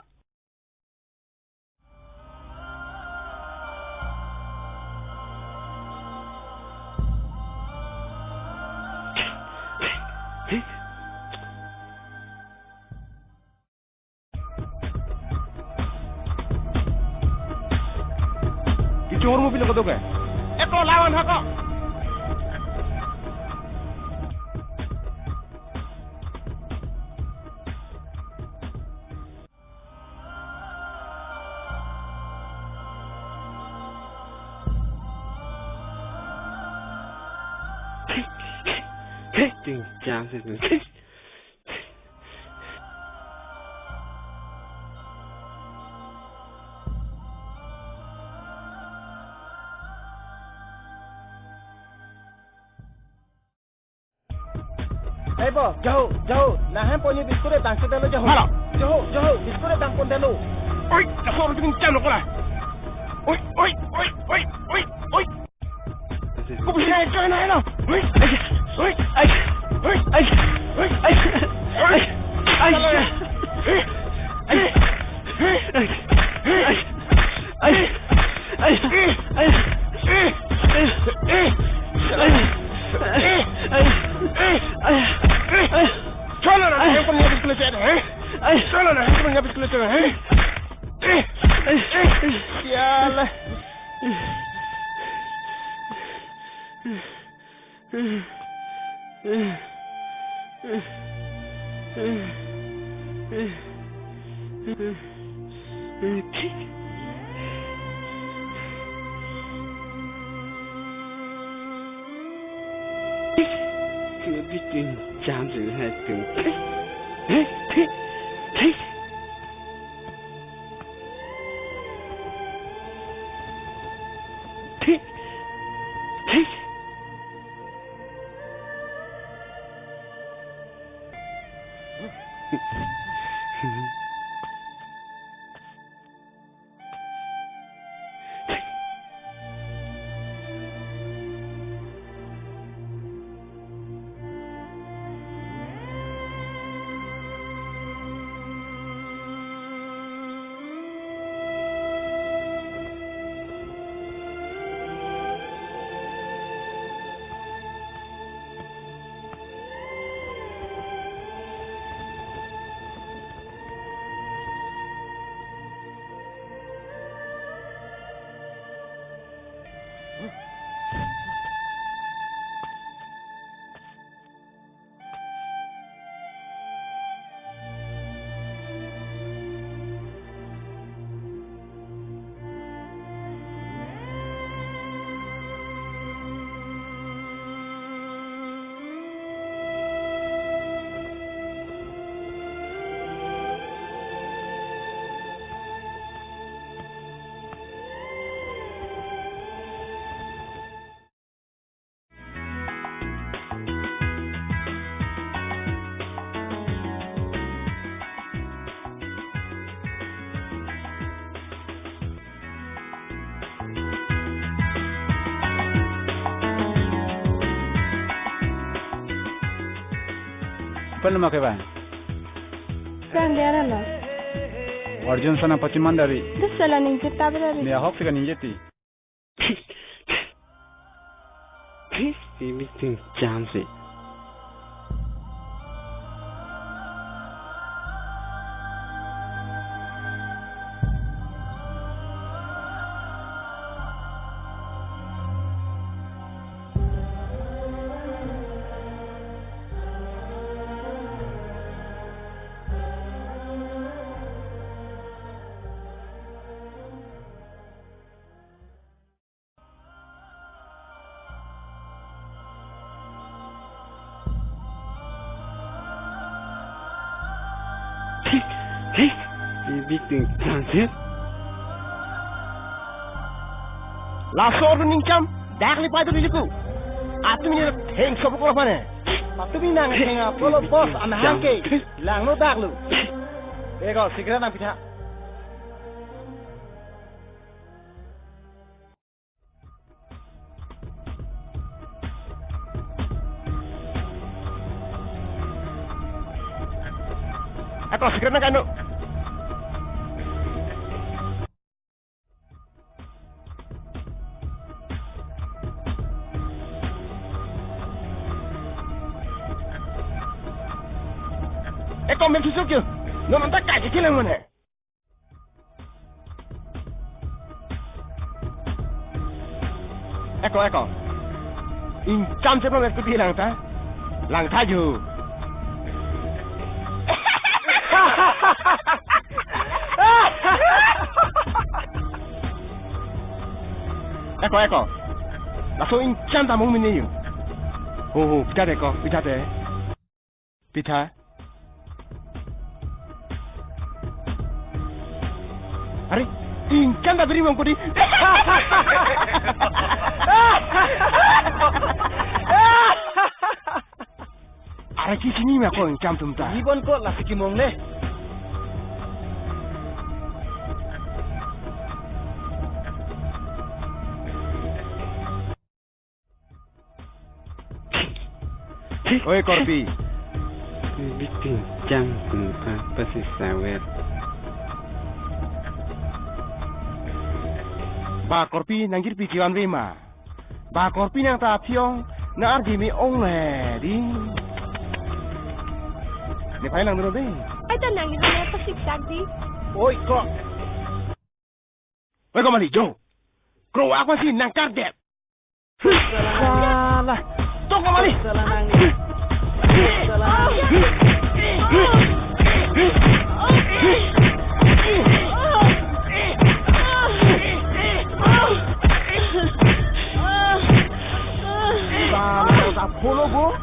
Kechor mo pilo kedo ke? Eko lawan hako. Ting cham se tu. Hei bo, jahu, jahu, nangpon-i biscuit dang si dalo jahu. Halo. Jahu, jahu, biscuit dang pon dalo. Oi, jahu, ring cham lo kola. Oi, oi, oi, oi, oi, oi. Ko bisa join hai lo. Oi, oi, oi, oi, oi, oi, oi. Chalo na, hempon niya biscuit chet, eh? Chalo na, hempon niya biscuit chet, eh? Siala. Nama ke ba? Sang dia lo. Arjun sana pachimandari. Dusala ningje tabra ri. Ne ahok sika ningje ti. Bibi ting cham si. Bibi ting cham si. Laso arlo ningcham, dak le pai do liku. Atum ini theng sopo ko mane. Atum ini nang theng apa lo bos, anahang ke. Langno dak lo. Eko, cigarette nangpitha. Eko, cigarette nangkano. Eko, men susuk yo. Non anta kai ke lang mane. Eko, eko. Ingcham cheplo met kuti langtha. Langtha ju. Eko, eko. Laso ingcham ta mong mini yo. Ho, ho, pitha te eko, pitha te. Pitha. Are, ingcham ta biri mong kuti. Are kechini ma ko ingcham atum ta. Ibon ko lasi kemong le. Oi, Korpi. Bibi ting cham kum apa si sawer. Ba Korpi nanggirpi kevan ave ma. Ba Korpi nang ta aphi ong, nang arje me-ong le di. Nepei lang dolo de. Ai ta nang ini na pasiksak di. Oi, ko. Oi, ko mali, jo. Kro apa si nangkardet. Salah. Tok ko mali. Salah nang. Salah. Salah, tak follow, bo.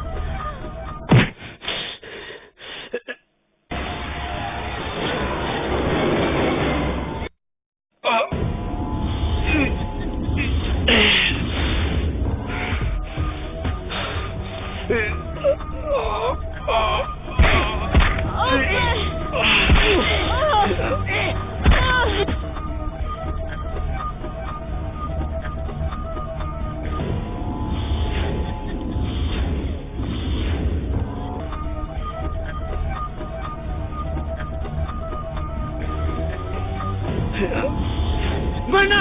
Mana?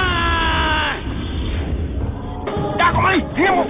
Dak ko mai, diam.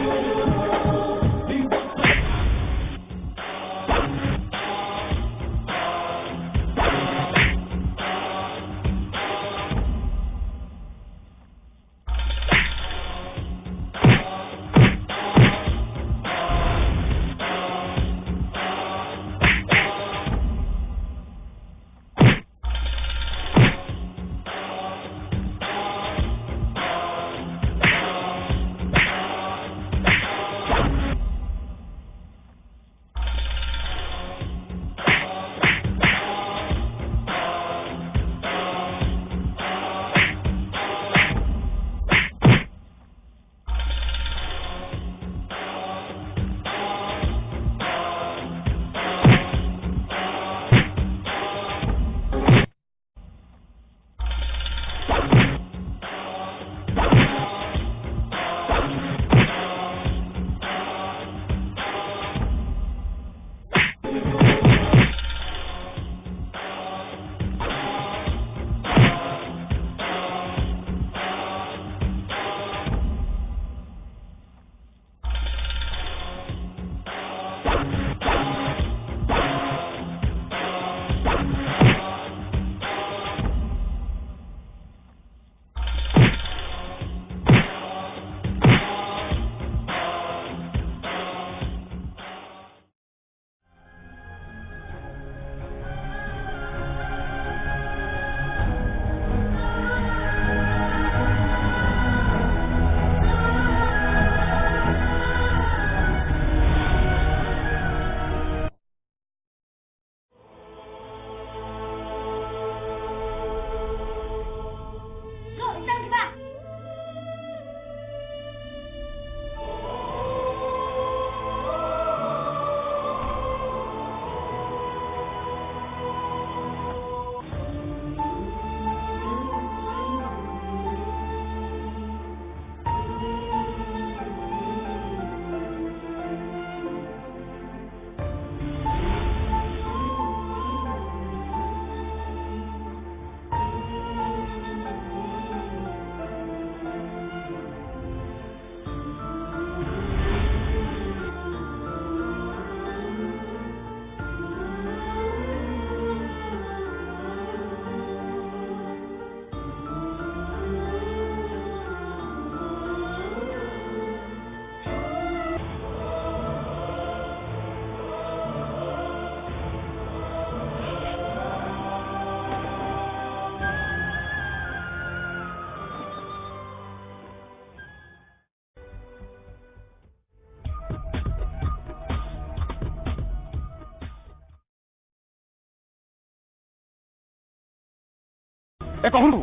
E, ko-an pu?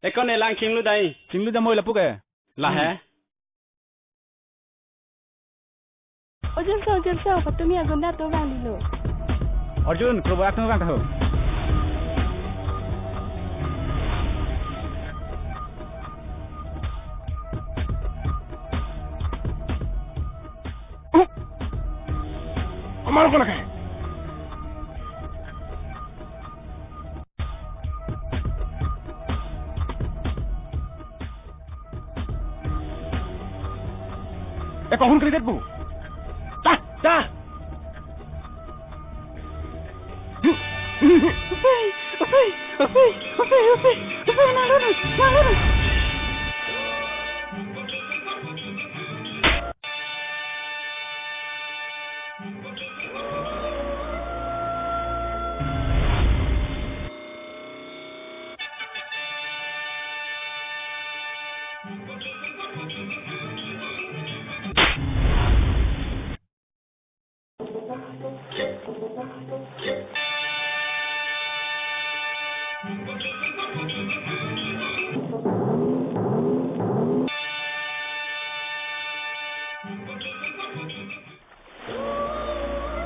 E, ko-an e, lang chinglu dai. Chinglu dam oi lapu ke. Lahei. Hmm. Arjun so, Arjun so, patumi agunda atum vanglo. Arjun, krobo atum vang tahu. Amar ko lake. E, ko-an kri det pu? Ta, ta.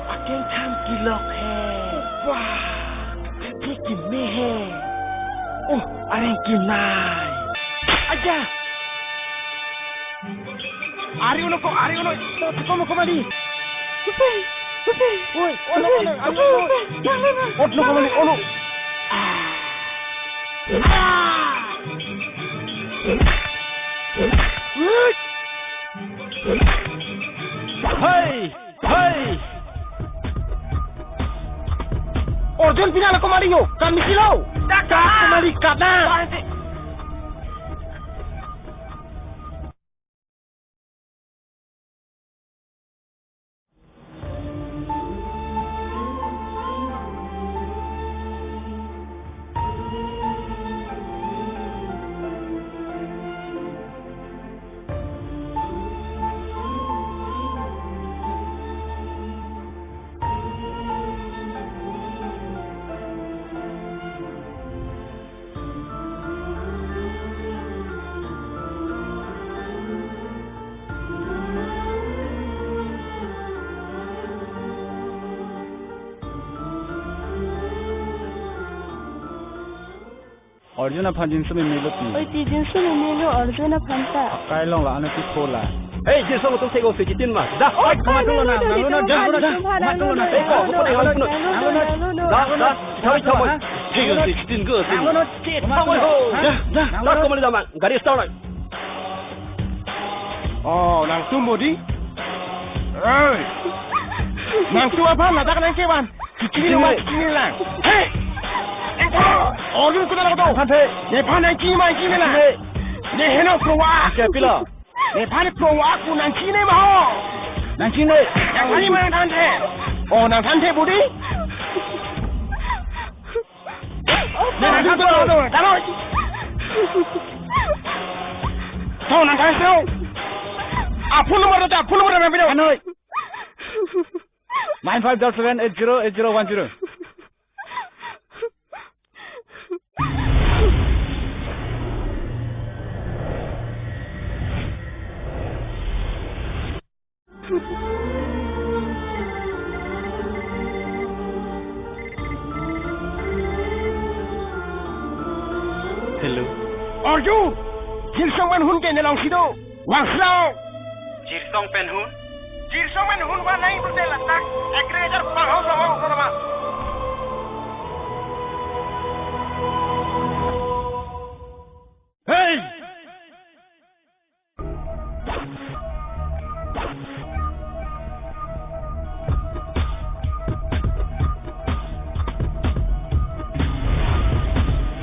Akeng than kelok he. Wah, akeng keme he. Oh, areng kenai. Aja. Ari uno ko, ari uno. Ko, ko, ko mali. Upe, upe. Oi, ono, ono, ari uno. Otlo ko mali, ono. Ah! Hai! Hai! Arjun, pina la ko mali yo, kan misi lo. Dak, dak ko mali, kat na. Arjun aphan jinso meme lo ti. Oi, ti jinso meme lo Arjun aphan ta. Akai along la, ano ti pho la. Hey, jinso atum sego se chitin ma. Da. Oi, komat lo na, no, no, no, no, no, no, no, no, komat lo na. Hey, ko, ko, ko, ko, no, no, no, no, no. Da, da, thoi, thoi. Sego se chitin go, se. No, no, no, komat lo na. Da, da, da, komat lo na. Gari start. Oh, nangtum bodi. Hey. Nangtum aphan ladak nangkevan. Chikini lo, chikini lang. Hey. Arjun, kuna lo to. Nephan nangchini ma, chini lang. Hey. Ne heno prowa. Ke pilo. Nephan prowa ku nangchini ma ho. Nangchini. Nangphan ma nangthanthe. Oh, nangthanthe bodi. Ne nangtum to, to, to. To, nang kai to. A phone number to, phone number to, phone number. Anoi. Nine five double seven eight zero eight zero one zero. Hello. Arjun! Jirsong pen hun ke ne alongsi do. Vangsi lo. Jirsong pen hun? Jirsong pen hun vannang pulote ladak. Aggregator pahau sama sama. Hey!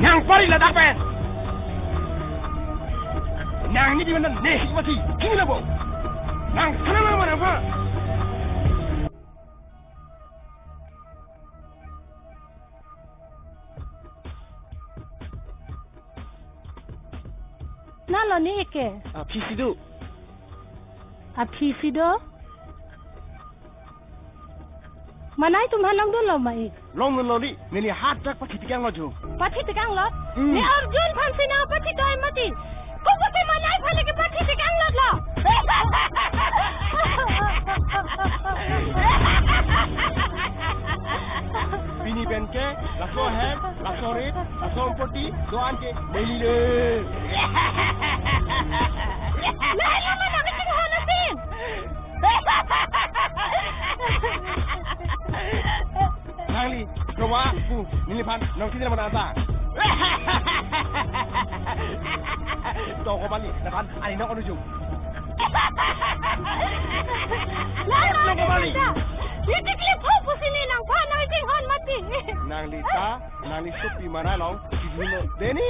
Nang pari ladak pen. Nang ni di mana ne hik mati. Kini labo. Nang sana mana apa? Na lo ni ke? Aphi si do. Aphi si do? Manai atum aphan longdunlo ma ik? Longdunlo di, neli hadak pathi tekanglo jo. Pathi tekanglo? Hmm. Ne Arjun aphansi nangpathi toi mati. Kopusi manai aphan lake pathi tekanglo lo? Pini pen ke, laso ahem, laso rit, laso ampoti, do-an ke, neli le. Lahelo ma nangchinghon asin. Nangli, Krovac pu, neliphan nangchinine ma nang ta. To Komali, nephan aning nang-onuju. Lalo Komali. Neli tikli pho pusi ne nangphan nangchinghon mati. Nangli ta, nangli supi manai along, kijino deni.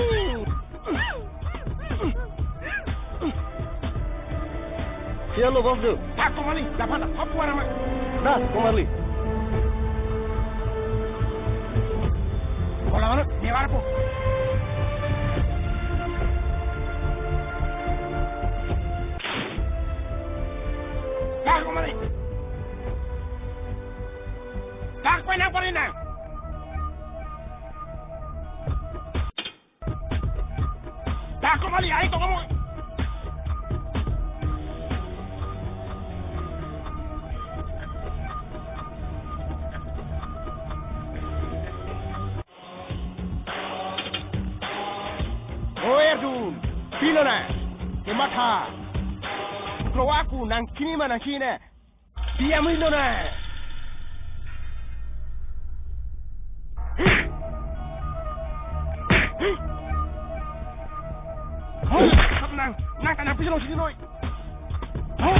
Siya lo, boss jo. Dak Komali, dapat apa puara ma? Dak Komali. Bola mana? Dia mana po? Dak Komali. Dak penang parinang. Dak Komali, ai to kamu. Oi Arjun, pilona, kematha. Krovac pu nangchini ma nangchinine. Dia mo ino na. Ho, sab nang, nang kanang piso lo sini noi. Ho.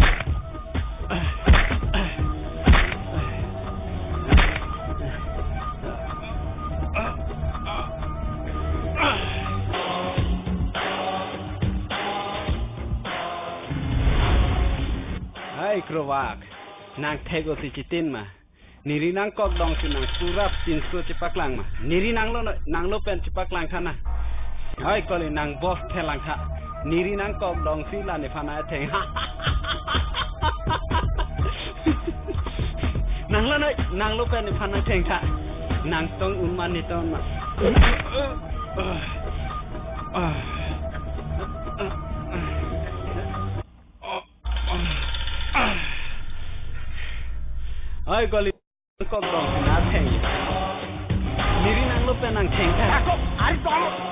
Hai Krovac, nang thek-o si chitin ma. Neri nangkok dongsi nang pura pinso chepaklang ma. Neri nanglo, nanglo pen chepaklang tha na. Oi Koli, nang boss thelang tha. Neri nangkok dongsi la nephan atheng. Nanglo noi, nanglo pen nephan atheng tha. Nang tong un ma, ne tong un ma. Oi Koli, kok dongsi nang theng. Neri nanglo pen nang theng tha. Ako, ari tong.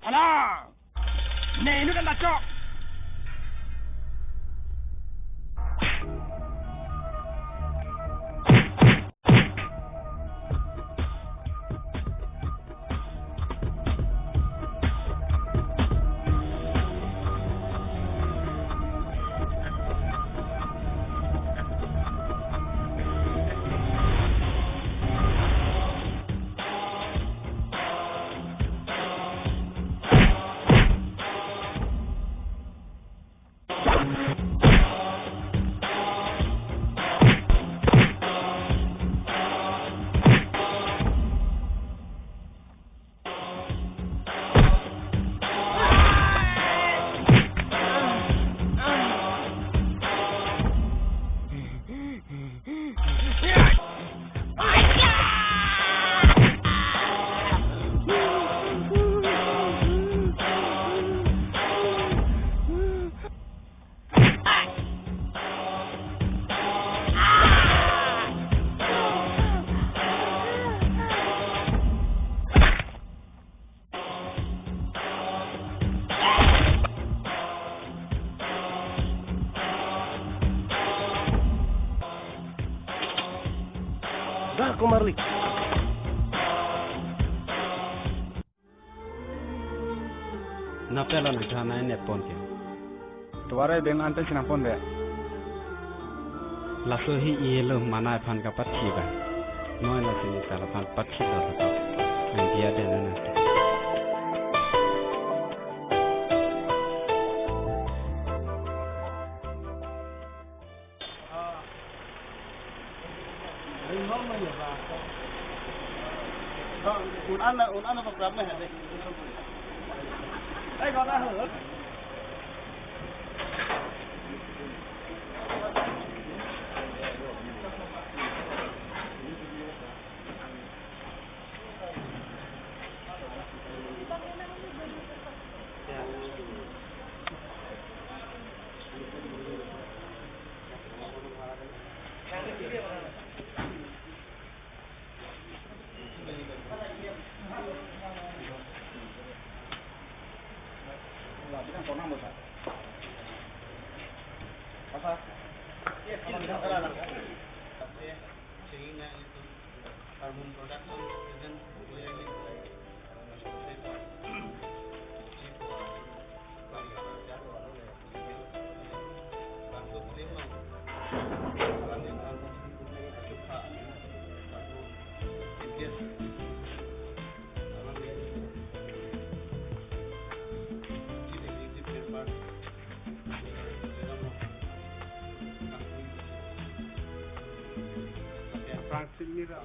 Ala! Ne inut an dachok! Dak Komarli. Napelo nang thana ne pon ke. Tuare ben anten sinang pon de. Laso hi ilo manai aphan kapathi ba. Noi laso ni sala aphan pathi do to. Ang dia dia na. Un an, un an program na hai de. Ai ko na ho. Harmon Production present Boyani. Aphrangsi nira.